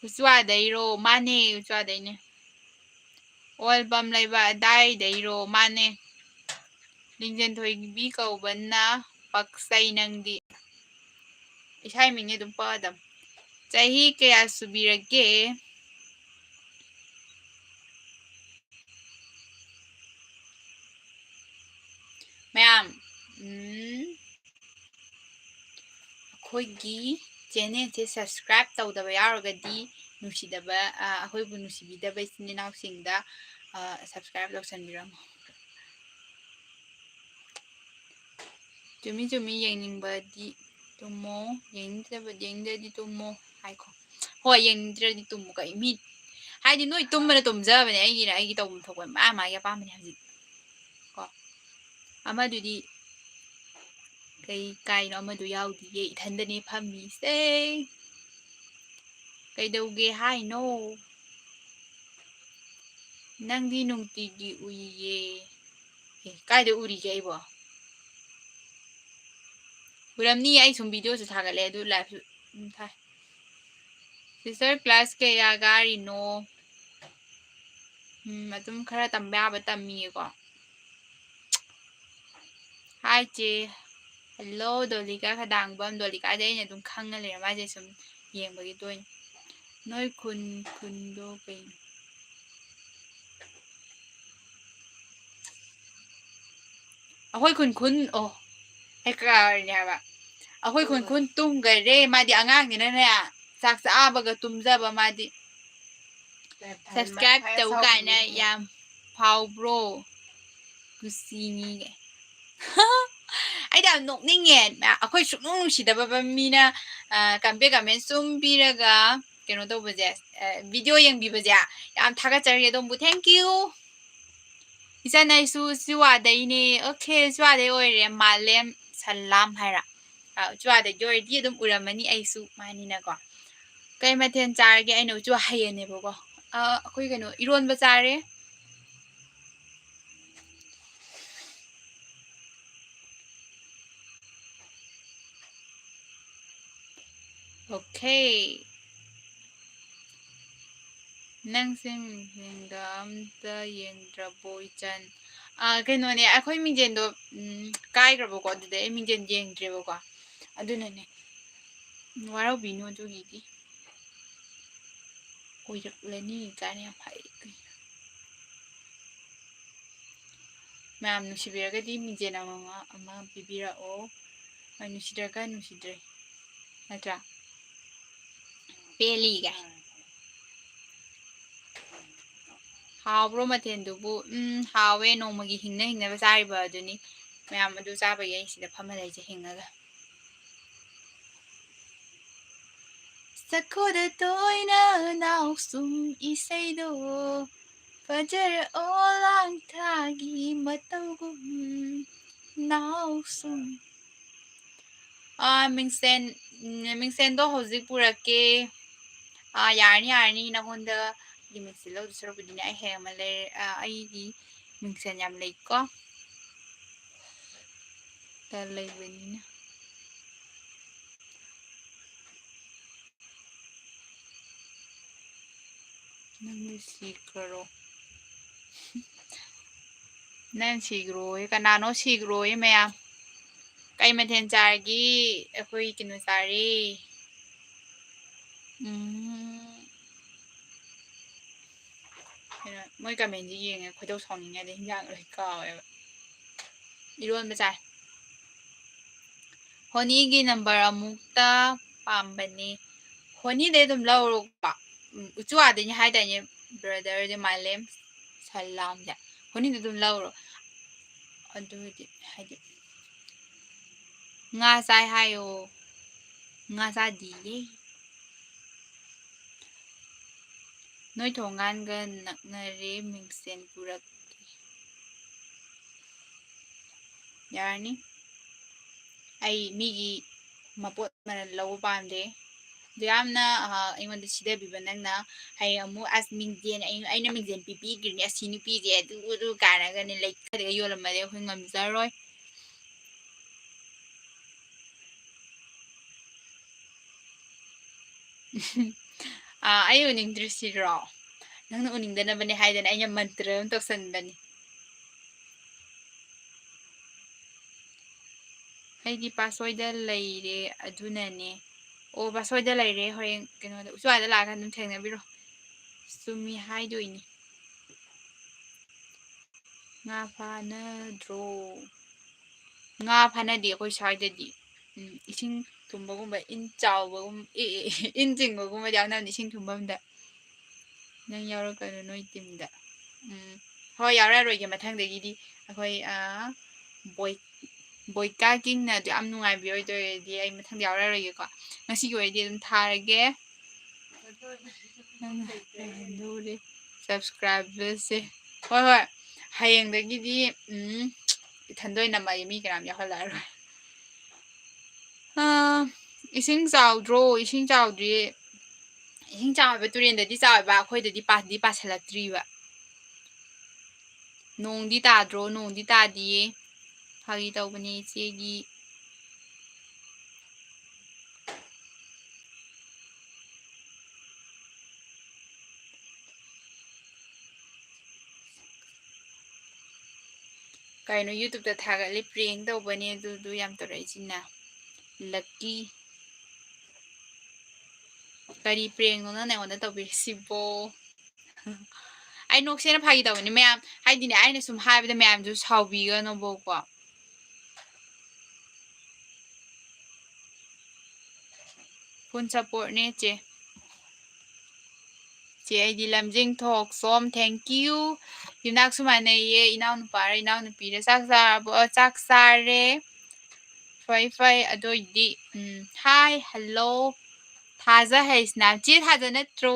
ꯎꯆ꯭ꯋꯥꯗꯩꯔꯣ? ꯃꯥꯅꯦ, ꯎꯆ꯭ꯋꯥꯗꯩꯅꯦ꯫ ꯑꯣꯜꯕꯝ ꯂꯩꯕ ꯑꯗꯥꯏꯗꯩꯔꯣ? ꯃꯥꯅꯦ꯫ ꯂꯤꯡꯖꯦꯟ ꯊꯣꯏꯕꯤ ꯀꯧꯕꯅ ꯄꯛꯆꯩ ꯅꯪꯗꯤ꯫ ꯏꯁꯥ ꯃꯤꯡꯅꯦ ꯑꯗꯨꯝ ꯄꯛꯑꯗꯝ꯫ ꯆꯍꯤ ꯀꯌꯥ ꯁꯨꯕꯤꯔꯒꯦ? ꯃꯌꯥꯝ, ꯎꯝ, ꯑꯩꯈꯣꯏꯒꯤ channelꯁꯦ subscribe ꯇꯧꯗꯕ ꯌꯥꯎꯔꯒꯗꯤ, ꯅꯨꯡꯁꯤꯗꯕ, ꯑ, ꯑꯩꯈꯣꯏꯕꯨ ꯅꯨꯡꯁꯤꯕꯤꯗꯕ ꯏꯆꯤꯟ ꯏꯅꯥꯎꯁꯤꯡꯗ, ꯑ, subscribe ꯇꯧꯁꯟꯕꯤꯔꯝꯃꯣ꯫ ꯆꯨꯝꯃꯤ, ꯆꯨꯝꯃꯤ, ꯌꯦꯡꯅꯤꯡꯕꯗꯤ ꯇꯨꯝꯃꯣ, ꯌꯦꯡꯅꯤꯡꯗꯕ-, ꯌꯦꯡꯅꯤꯡꯗ꯭ꯔꯗꯤ ꯇꯨꯝꯃꯣ ꯍꯥꯏꯀꯣ꯫ ꯍꯣꯏ, ꯌꯦꯡꯅꯤꯡꯗ꯭ꯔꯗꯤ ꯇꯨꯝꯃꯣ꯫ ꯀꯩ ꯃꯤ, ꯍꯥꯏꯗꯤ ꯅꯣꯏ ꯇꯨꯝꯕꯅ ꯇꯨꯝꯖꯕꯅꯦ, ꯑꯩꯒꯤꯅ ꯑꯩꯒꯤ ꯇꯧꯐꯝ ꯊꯣꯛꯄ ꯃꯥ ꯃꯥꯒꯤ ꯑꯄꯥꯝꯕꯅꯦ ꯍꯧꯖꯤꯛ꯫ ꯀꯣ꯫ ꯑꯃꯗꯨꯗꯤ ꯀꯩ ꯀꯥꯏꯅꯣ ꯑꯃꯗꯨ ꯌꯥꯎꯗꯤꯌꯦ, ꯏꯊꯟꯗꯅꯦ ꯐꯝꯃꯤꯁꯦ꯫ ꯀꯩꯗꯧꯒꯦ ꯍꯥꯏꯅꯣ? ꯅꯪꯗꯤ ꯅꯨꯡꯇꯤꯒꯤ ꯎꯏꯌꯦ꯫ ꯑꯦ, ꯀꯥꯏꯗ ꯎꯔꯤꯒꯦ ꯑꯩꯕꯣ? ꯎꯔꯝꯅꯤ, ꯑꯩ ꯁꯨꯝ videoꯁꯨ ꯊꯥꯒꯠꯂꯦ, ꯑꯗꯨ liveꯁꯨ ꯑꯗꯨꯝ ꯊꯥꯏ꯫ Sister class ꯀꯌꯥ ꯀꯥꯔꯤꯅꯣ? ꯎꯝ, ꯑꯗꯨꯝ ꯈꯔ ꯇꯝꯕ ꯌꯥꯕ ꯇꯝꯃꯤꯌꯦꯀꯣ꯫ Hi ꯆꯦ꯫ Hello ꯗꯣꯂꯤꯀꯥ ꯈꯗꯥꯡꯕꯝ꯫ ꯗꯣꯂꯤꯀꯥꯗꯤ ꯑꯩꯅ ꯑꯗꯨꯝ ꯈꯪꯉ ꯂꯩꯔꯦ, ꯃꯥꯁꯦ ꯁꯨꯝ ꯌꯦꯡꯕꯒꯤ ꯇꯣꯏꯅ꯫ ꯅꯣꯏ ꯈꯨꯟ, ꯈꯨꯟꯗꯣ ꯀꯩꯅꯣ? ꯑꯩꯈꯣꯏ ꯈꯨꯟ ꯈꯨꯟ, ꯑꯣ, ꯑꯩ ꯀꯥꯎꯔꯤꯅꯦ ꯍꯥꯏꯕ꯫ ꯑꯩꯈꯣꯏ ꯈꯨꯟ ꯈꯨꯟ ꯇꯨꯝꯈꯔꯦ꯫ ꯃꯥꯗꯤ ꯑꯉꯥꯡꯅꯤꯅꯅꯦ, ꯆꯥꯛ ꯆꯥꯕꯒ ꯇꯨꯝꯖꯕ ꯃꯥꯗꯤ꯫ Subscribe ꯇꯧ ꯀꯥꯏꯅ ꯌꯥꯝ ꯐꯥꯎꯕ꯭ꯔꯣ? ꯀꯨꯁꯤꯅꯤꯒ꯫ ꯑꯩꯗꯤ ꯌꯥꯝ ꯅꯣꯛꯅꯤꯡꯉꯦ꯫ ꯑꯩꯈꯣꯏ ꯁꯨꯛꯅꯨꯡ ꯅꯨꯡꯁꯤꯗꯕ ꯃꯤꯅ, ꯑ, ꯀꯝꯄꯦ comment ꯁꯨꯝ ꯄꯤꯔꯒ ꯀꯩꯅꯣ ꯇꯧꯕꯁꯦ, ꯑ, video ꯌꯦꯡꯕꯤꯕꯁꯦ ꯌꯥꯝ ꯊꯥꯒꯠꯆꯔꯤ ꯑꯗꯣꯝꯕꯨ꯫ Thank you꯫ ꯏꯆꯟ ꯑꯩꯁꯨ ꯁꯤꯋꯥꯗꯩꯅꯦ꯫ Okay, ꯁꯤꯋꯥꯗꯩ ꯑꯣꯏꯔꯦ꯫ ꯃꯥꯂꯦꯝ ꯁꯂꯥꯝ ꯍꯥꯏꯔ꯫ ꯎꯆꯨ ꯑꯥꯗꯒꯤ ꯑꯣꯏꯔꯗꯤ ꯑꯗꯨꯝ ꯎꯔꯝꯃꯅꯤ, ꯑꯩꯁꯨ ꯃꯥꯅꯤꯅꯀꯣ꯫ ꯀꯩ ꯃꯊꯦꯜ ꯆꯥꯔꯒꯦ? ꯑꯩꯅ ꯎꯆꯨ ꯍꯌꯦꯟꯅꯦꯕꯀꯣ꯫ ꯑ, ꯑꯩꯈꯣꯏ ꯀꯩꯅꯣ, ꯏꯔꯣꯟꯕ ꯆꯥꯔꯦ꯫ Okay. ꯅꯪꯁꯦ ꯃꯤꯡꯁꯦꯟꯒ ꯑꯝꯇ ꯌꯦꯡꯗ꯭ꯔꯕꯣ, ꯏꯆꯟ? ꯑ, ꯀꯩꯅꯣꯅꯦ, ꯑꯩꯈꯣꯏ ꯃꯤꯡꯖꯦꯜꯗꯣ, ꯎꯝ, ꯀꯥꯏꯈ꯭ꯔꯕꯀꯣ, ꯑꯗꯨꯗꯩ ꯑꯩ ꯃꯤꯡꯖꯦꯜ ꯌꯦꯡꯗ꯭ꯔꯦꯕꯀꯣ, ꯑꯗꯨꯅꯅꯦ꯫ ꯋꯥꯔꯧꯕꯤꯅꯨ ꯑꯗꯨꯒꯤꯗꯤ꯫ ꯑꯣꯏꯔꯛꯂꯅꯤ ꯀꯥꯏꯅ ꯌꯥꯝ ꯍꯥꯏ꯫ ꯃꯌꯥꯝ ꯅꯨꯡꯁꯤꯕꯤꯔꯒꯗꯤ ꯃꯤꯡꯖꯦꯜ ꯑꯃꯃꯝ ꯑꯃ ꯄꯤꯕꯤꯔꯛꯑꯣ꯫ ꯍꯣꯏ, ꯅꯨꯡꯁꯤꯗ꯭ꯔꯒ ꯅꯨꯡꯁꯤꯗ꯭ꯔꯦ, ꯅꯠꯇ꯭ꯔꯥ? ꯄꯦꯜꯂꯤꯒ꯫ ꯍꯥꯎꯕ꯭ꯔꯣ ꯃꯊꯦꯜꯗꯨꯕꯨ? ꯎꯝ, ꯍꯥꯎꯋꯦ꯫ ꯅꯣꯡꯃꯒꯤ ꯍꯤꯡꯅ ꯍꯤꯡꯅꯕ ꯆꯥꯔꯤꯕ ꯑꯗꯨꯅꯤ꯫ ꯃꯌꯥꯝ ꯑꯗꯨ ꯆꯥꯕꯒꯤ ꯑꯩ ꯁꯤꯗ ꯐꯝꯃ ꯂꯩꯁꯦ ꯍꯤꯡꯉꯒ꯫ ꯁꯛꯈꯣꯗ ꯇꯣꯏꯅ ꯅꯥꯎꯁꯨꯝ ꯏꯁꯩꯗꯣ, ꯐꯖꯔꯛꯑꯣ ꯂꯥꯡꯊꯥꯒꯤ ꯃꯇꯧꯒꯨꯝ ꯅꯥꯎꯁꯨꯝ꯫ ꯑꯥ, ꯃꯤꯡꯁꯦꯟ, ꯎꯝ, ꯃꯤꯡꯁꯦꯟꯗꯣ ꯍꯧꯖꯤꯛ ꯄꯨꯔꯛꯀꯦ꯫ ꯑꯥ, ꯌꯥꯔꯅꯤ, ꯌꯥꯔꯅꯤ, ꯅꯪꯉꯣꯟꯗ ꯃꯤꯡꯁꯦꯟ ꯂꯧꯗꯣꯏ ꯁꯔꯨꯛꯄꯨꯗꯤꯅꯦ, ꯑꯩ ꯍꯌꯦꯡ ꯑꯃ ꯂꯩꯔ-, ꯑꯥ, ꯑꯩꯒꯤ ꯃꯤꯡꯁꯦꯟ ꯌꯥꯝ ꯂꯩꯀꯣ꯫ ꯇ ꯂꯩꯕꯅꯤꯅ꯫ ꯅꯪꯗꯤ ꯁꯤꯈ꯭ꯔꯣ꯫ ꯅꯪ ꯁꯤꯈ꯭ꯔꯣꯌꯦ꯫ ꯀꯅꯥꯅꯣ ꯁꯤꯈ꯭ꯔꯣꯌꯦ ꯃꯌꯥꯝ? ꯀꯩ ꯃꯊꯦꯜ ꯆꯥꯔꯒꯦ? ꯑꯩꯈꯣꯏ ꯀꯩꯅꯣ ꯆꯥꯔꯦ꯫ ꯎꯝ꯫ ꯀꯩꯅꯣ, ꯃꯣꯏ comment ꯁꯦ ꯌꯦꯡꯉꯦ, ꯈꯣꯏꯗꯧ ꯁꯥꯎꯅꯤꯡꯉꯦ, ꯑꯗꯩ ꯍꯤꯟꯖꯥꯡ ꯂꯣꯏ ꯀꯥꯎꯋꯦꯕ꯫ ꯏꯔꯣꯟꯕ ꯆꯥꯏ꯫ ꯍꯣꯅꯤꯒꯤ number ꯑꯃꯨꯛꯇ ꯄꯥꯝꯕꯅꯤ꯫ ꯍꯣꯅꯤꯗꯩ ꯑꯗꯨꯝ ꯂꯧꯔꯣꯀꯣ꯫ ꯎꯝ, ꯎꯆꯨ ꯑꯥꯗꯩꯅꯦ ꯍꯥꯏꯗꯥꯏꯅꯦ, brother ꯗꯤ ꯃꯥꯂꯦꯝ ꯁꯂꯥꯝꯁꯦ꯫ ꯍꯣꯅꯤꯗꯩ ꯑꯗꯨꯝ ꯂꯧꯔꯣ꯫ ꯑꯗꯨꯗꯤ ꯍꯥꯏꯗꯤ ꯉꯥ ꯆꯥꯏ ꯍꯥꯏꯌꯣ꯫ ꯉꯥ ꯆꯥꯗꯤꯌꯦ꯫ ꯅꯣꯏ ꯊꯣꯡꯒꯥꯟꯒ ꯅꯛꯅꯔꯦ, ꯃꯤꯡꯁꯦꯟ ꯄꯨꯔꯛꯀꯦ꯫ ꯌꯥꯔꯅꯤ꯫ ꯑꯩ ꯃꯤꯒꯤ ꯃꯄꯣꯠ ꯃꯔꯜ ꯂꯧꯕ ꯄꯥꯝꯗꯦ꯫ ꯑꯗꯨ ꯌꯥꯝꯅ, ꯑ, ꯑꯩꯉꯣꯟꯗ ꯁꯤꯊꯕꯤꯕ ꯅꯪꯅ ꯍꯌꯦꯡ ꯑꯃꯨꯛ ꯑꯁ ꯃꯤꯡꯖꯦꯜ, ꯑꯩ, ꯑꯩꯅ ꯃꯤꯡꯖꯦꯜ ꯄꯤꯕꯤꯈ꯭ꯔꯤꯅꯦ ꯑꯁꯤ ꯅꯨꯄꯤꯁꯦ ꯑꯗꯨ ꯑꯗꯨ ꯀꯥꯏꯅꯒꯅꯦ ꯂꯩꯈꯠꯂꯒ ꯌꯣꯜꯂꯝꯃꯗꯤ ꯑꯩꯈꯣꯏ ꯉꯝꯖꯔꯣꯏ꯫ ꯑꯥ, ꯑꯩ ꯎꯅꯤꯡꯗ꯭ꯔꯤꯁꯤꯔꯣ? ꯅꯪꯅ ꯎꯅꯤꯡꯗꯅꯕꯅꯦ ꯍꯥꯏꯗꯅ ꯑꯩꯅ ꯃꯟꯇ꯭ꯔ ꯑꯃ ꯇꯧꯁꯟꯕꯅꯤ꯫ ꯑꯩꯗꯤ ꯄꯥꯁꯣꯏꯗ ꯂꯩꯔꯦ ꯑꯗꯨꯅꯅꯦ꯫ ꯑꯣ, ꯄꯥꯁꯣꯏꯗ ꯂꯩꯔꯦ, ꯍꯣꯔꯦꯟ ꯀꯩꯅꯣꯗ ꯎꯆꯨꯋꯥꯗ ꯂꯥꯛꯑꯒ ꯑꯗꯨꯝ ꯊꯦꯡꯅꯕꯤꯔꯣ꯫ ꯆꯨꯝꯃꯤ ꯍꯥꯏꯗꯣꯏꯅꯤ꯫ ꯉꯥ ꯐꯥꯅꯗ꯭ꯔꯣ? ꯉꯥ ꯐꯥꯅꯗꯦ ꯑꯩꯈꯣꯏ ꯁ꯭ꯋꯥꯏꯗꯗꯤ꯫ ꯎꯝ, ꯏꯁꯤꯡ ꯊꯨꯝꯕꯒꯨꯝꯕ, ꯏꯟ ꯆꯥꯎꯕꯒꯨꯝ-, ꯑꯦ, ꯑꯦ, ꯏꯟ ꯆꯤꯡꯕꯒꯨꯝꯕꯗꯤ ꯌꯥꯎꯅꯕꯅꯤ ꯏꯁꯤꯡ ꯊꯨꯝꯐꯝꯗ꯫ ꯅꯪ ꯌꯥꯎꯔꯛꯀꯅꯨ ꯅꯣꯏ ꯇꯤꯝꯗ꯫ ꯎꯝ, ꯍꯣꯏ, ꯌꯥꯎꯔꯛꯑꯔꯣꯏꯒꯦ ꯃꯊꯪꯗꯒꯤꯗꯤ꯫ ꯑꯩꯈꯣꯏ, ꯑꯥ, ꯕꯣꯏ-, ꯕꯣꯏꯀꯥ ꯀꯤꯡꯅ ꯑꯗꯨ ꯌꯥꯝ ꯅꯨꯡꯉꯥꯏꯕꯤꯔꯣꯏꯗꯣꯏꯔꯗꯤ ꯑꯩ ꯃꯊꯪꯗ ꯌꯥꯎꯔꯛꯑꯔꯣꯏꯒꯦꯀꯣ꯫ ꯉꯁꯤꯒꯤ ꯑꯣꯏꯔꯗꯤ ꯑꯗꯨꯝ ꯊꯥꯔꯒꯦ꯫ ꯅꯪꯅ ꯀꯩ ꯍꯦꯟꯗꯧꯔꯤ? Subscriberꯁꯦ꯫ ꯍꯣꯏ, ꯍꯣꯏ꯫ ꯍꯌꯦꯡꯗꯒꯤꯗꯤ, ꯎꯝ, ꯏꯊꯟꯗ ꯑꯣꯏꯅ ꯅꯝꯃꯛꯑꯒꯦ, ꯃꯤ ꯀꯅꯥꯝ ꯌꯥꯎꯍꯜꯂꯛꯑꯔꯣꯏ꯫ ꯑꯥ, ꯏꯁꯤꯡ ꯆꯥꯎꯗ꯭ꯔꯣ? ꯏꯁꯤꯡ ꯆꯥꯎꯗ꯭ꯔꯤ꯫ ꯏꯁꯤꯡ ꯆꯥꯎ ꯍꯥꯏꯕ ꯇꯨꯔꯦꯟꯗꯗꯤ ꯆꯥꯎꯋꯦꯕ, ꯑꯩꯈꯣꯏꯗꯗꯤ ꯄꯥꯗꯤ ꯄꯥꯁꯤꯜꯂꯛꯇ꯭ꯔꯤꯕ꯫ ꯅꯣꯡꯗꯤ ꯇꯥꯗ꯭ꯔꯣ? ꯅꯣꯡꯗꯤ ꯇꯥꯗꯤꯌꯦ꯫ ꯐꯥꯒꯤ ꯇꯧꯕꯅꯦ ꯏꯆꯦꯒꯤ꯫ ꯀꯩꯅꯣ YouTubeꯇ ꯊꯥꯒꯠꯂꯤ, prank ꯇꯧꯕꯅꯦ ꯑꯗꯨꯗꯨ ꯌꯥꯝ ꯇꯧꯔꯛꯏꯁꯤꯅ꯫ Lucky꯫ ꯀꯔꯤ prankꯅꯣ ꯅꯪꯅ ꯑꯩꯉꯣꯟꯗ ꯇꯧꯕꯤꯔꯤꯁꯤꯕꯣ? ꯑꯩ ꯅꯣꯛꯁꯦꯅ ꯐꯥꯒꯤ ꯇꯧꯕꯅꯤ ꯃꯌꯥꯝ, ꯍꯥꯏꯗꯤꯅꯦ, ꯑꯩꯅ ꯁꯨꯝ ꯍꯥꯏꯕꯗ ꯃꯌꯥꯝꯁꯨ ꯁꯥꯎꯕꯤꯒꯅꯣꯕꯀꯣ꯫ Full supportꯅꯦ ꯆꯦ꯫ ꯆꯦ, ꯑꯩꯗꯤ ꯂꯝꯖꯤꯡ ꯊꯣꯛꯁꯣꯝ, thank you꯫ ꯌꯨꯝꯅꯥꯛꯁꯨ ꯃꯥꯟꯅꯩꯌꯦ, ꯏꯅꯥꯎꯅꯨꯄꯥꯔ ꯏꯅꯥꯎꯅꯨꯄꯤꯔ ꯆꯥꯛ ꯆꯥꯔꯕꯣ? ꯑ, ꯆꯥꯛ ꯆꯥꯔꯦ꯫ ꯐꯩ, ꯐꯩ꯫ ꯑꯗꯨ ꯑꯣꯏꯗꯤ, ꯎꯝ, hi, hello꯫ ꯊꯥꯖ ꯍꯩꯁꯅꯥꯝ꯫ ꯆꯦ ꯊꯥꯖ ꯅꯠꯇ꯭ꯔꯣ?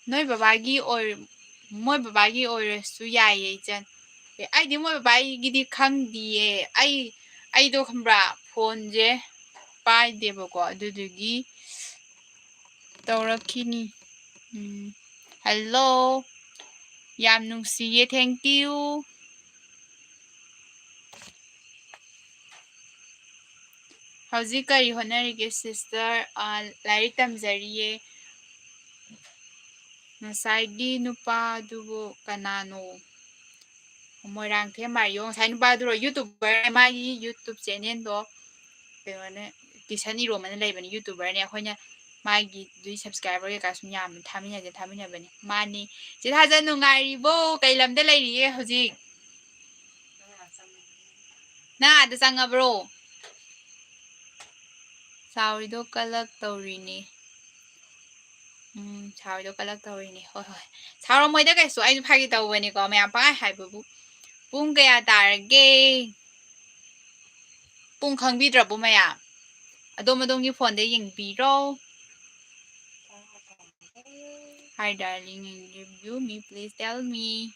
ꯅꯣꯏ ꯕꯕꯥꯒꯤ ꯑꯣꯏ-, ꯃꯣꯏ ꯕꯕꯥꯒꯤ ꯑꯣꯏꯔꯁꯨ ꯌꯥꯏꯌꯦ, ꯏꯆꯟ꯫ ꯑꯩꯗꯤ ꯃꯣꯏ ꯕꯕꯥꯒꯤꯗꯤ ꯈꯪꯗꯤꯌꯦ꯫ ꯑꯩ, ꯑꯩꯗꯣ ꯈꯪꯕ꯭ꯔꯥ, ꯐꯣꯟꯁꯦ ꯄꯥꯏꯗꯦꯕꯀꯣ, ꯑꯗꯨꯗꯨꯒꯤ ꯇꯧꯔꯛꯈꯤꯅꯤ꯫ ꯎꯝ, hello꯫ ꯌꯥꯝ ꯅꯨꯡꯁꯤꯌꯦ, thank you꯫ ꯍꯧꯖꯤꯛ ꯀꯔꯤ ꯍꯣꯠꯅꯔꯤꯒꯦ sister? ꯑ, ꯂꯥꯏꯔꯤꯛ ꯇꯝꯖꯔꯤꯌꯦ꯫ ꯉꯁꯥꯏꯒꯤ ꯅꯨꯄꯥꯗꯨꯕꯨ ꯀꯅꯥꯅꯣ? ꯃꯣꯏꯔꯥꯡꯊꯦꯝ ꯃꯥꯏꯌꯣ꯫ ꯉꯁꯥꯏ ꯅꯨꯄꯥꯗꯨꯔꯣ? YouTuber, ꯃꯥꯒꯤ YouTube channelꯗꯣ ꯀꯩꯅꯣꯅꯦ, ꯀꯤꯁꯟ ꯏꯔꯣꯝꯕꯅ ꯂꯩꯕꯅꯦ, YouTuberꯅꯦ꯫ ꯑꯩꯈꯣꯏꯅ ꯃꯥꯒꯤꯗꯨꯒꯤ subscriber ꯀꯩꯀꯥ ꯁꯨꯝ ꯌꯥꯝꯅ ꯊꯥꯃꯤꯟꯅꯁꯦ ꯊꯥꯃꯤꯟꯅꯕꯅꯦ꯫ ꯃꯥꯅꯤ꯫ ꯆꯦ ꯊꯥꯖ ꯅꯨꯡꯉꯥꯏꯔꯤꯕꯣ? ꯀꯩ ꯂꯝꯗ ꯂꯩꯔꯤꯒꯦ ꯍꯧꯖꯤꯛ? ꯅꯪ ꯑꯥꯗ ꯆꯪꯉꯕ꯭ꯔꯣ? ꯁꯥꯎꯔꯤꯗꯣ ꯀꯂꯛ ꯇꯧꯔꯤꯅꯦ꯫ ꯎꯝ, ꯁꯥꯎꯔꯤꯗꯣ ꯀꯂꯛ ꯇꯧꯔꯤꯅꯦ꯫ ꯍꯣꯏ, ꯍꯣꯏ꯫ ꯁꯥꯎꯔꯝꯃꯣꯏꯗ ꯀꯩꯁꯨ, ꯑꯩꯁꯨ ꯐꯥꯒꯤ ꯇꯧꯕꯅꯤꯀꯣ, ꯃꯌꯥꯝ ꯄꯪꯍꯥꯏ ꯍꯥꯏꯕꯕꯨ꯫ ꯄꯨꯡ ꯀꯌꯥ ꯇꯥꯔꯒꯦ? ꯄꯨꯡ ꯈꯪꯕꯤꯗ꯭ꯔꯕꯣ ꯃꯌꯥꯝ? ꯑꯗꯣꯝ ꯑꯗꯣꯝꯒꯤ ꯐꯣꯟꯗ ꯌꯦꯡꯕꯤꯔꯣ꯫ Hi darling, you me, please tell me.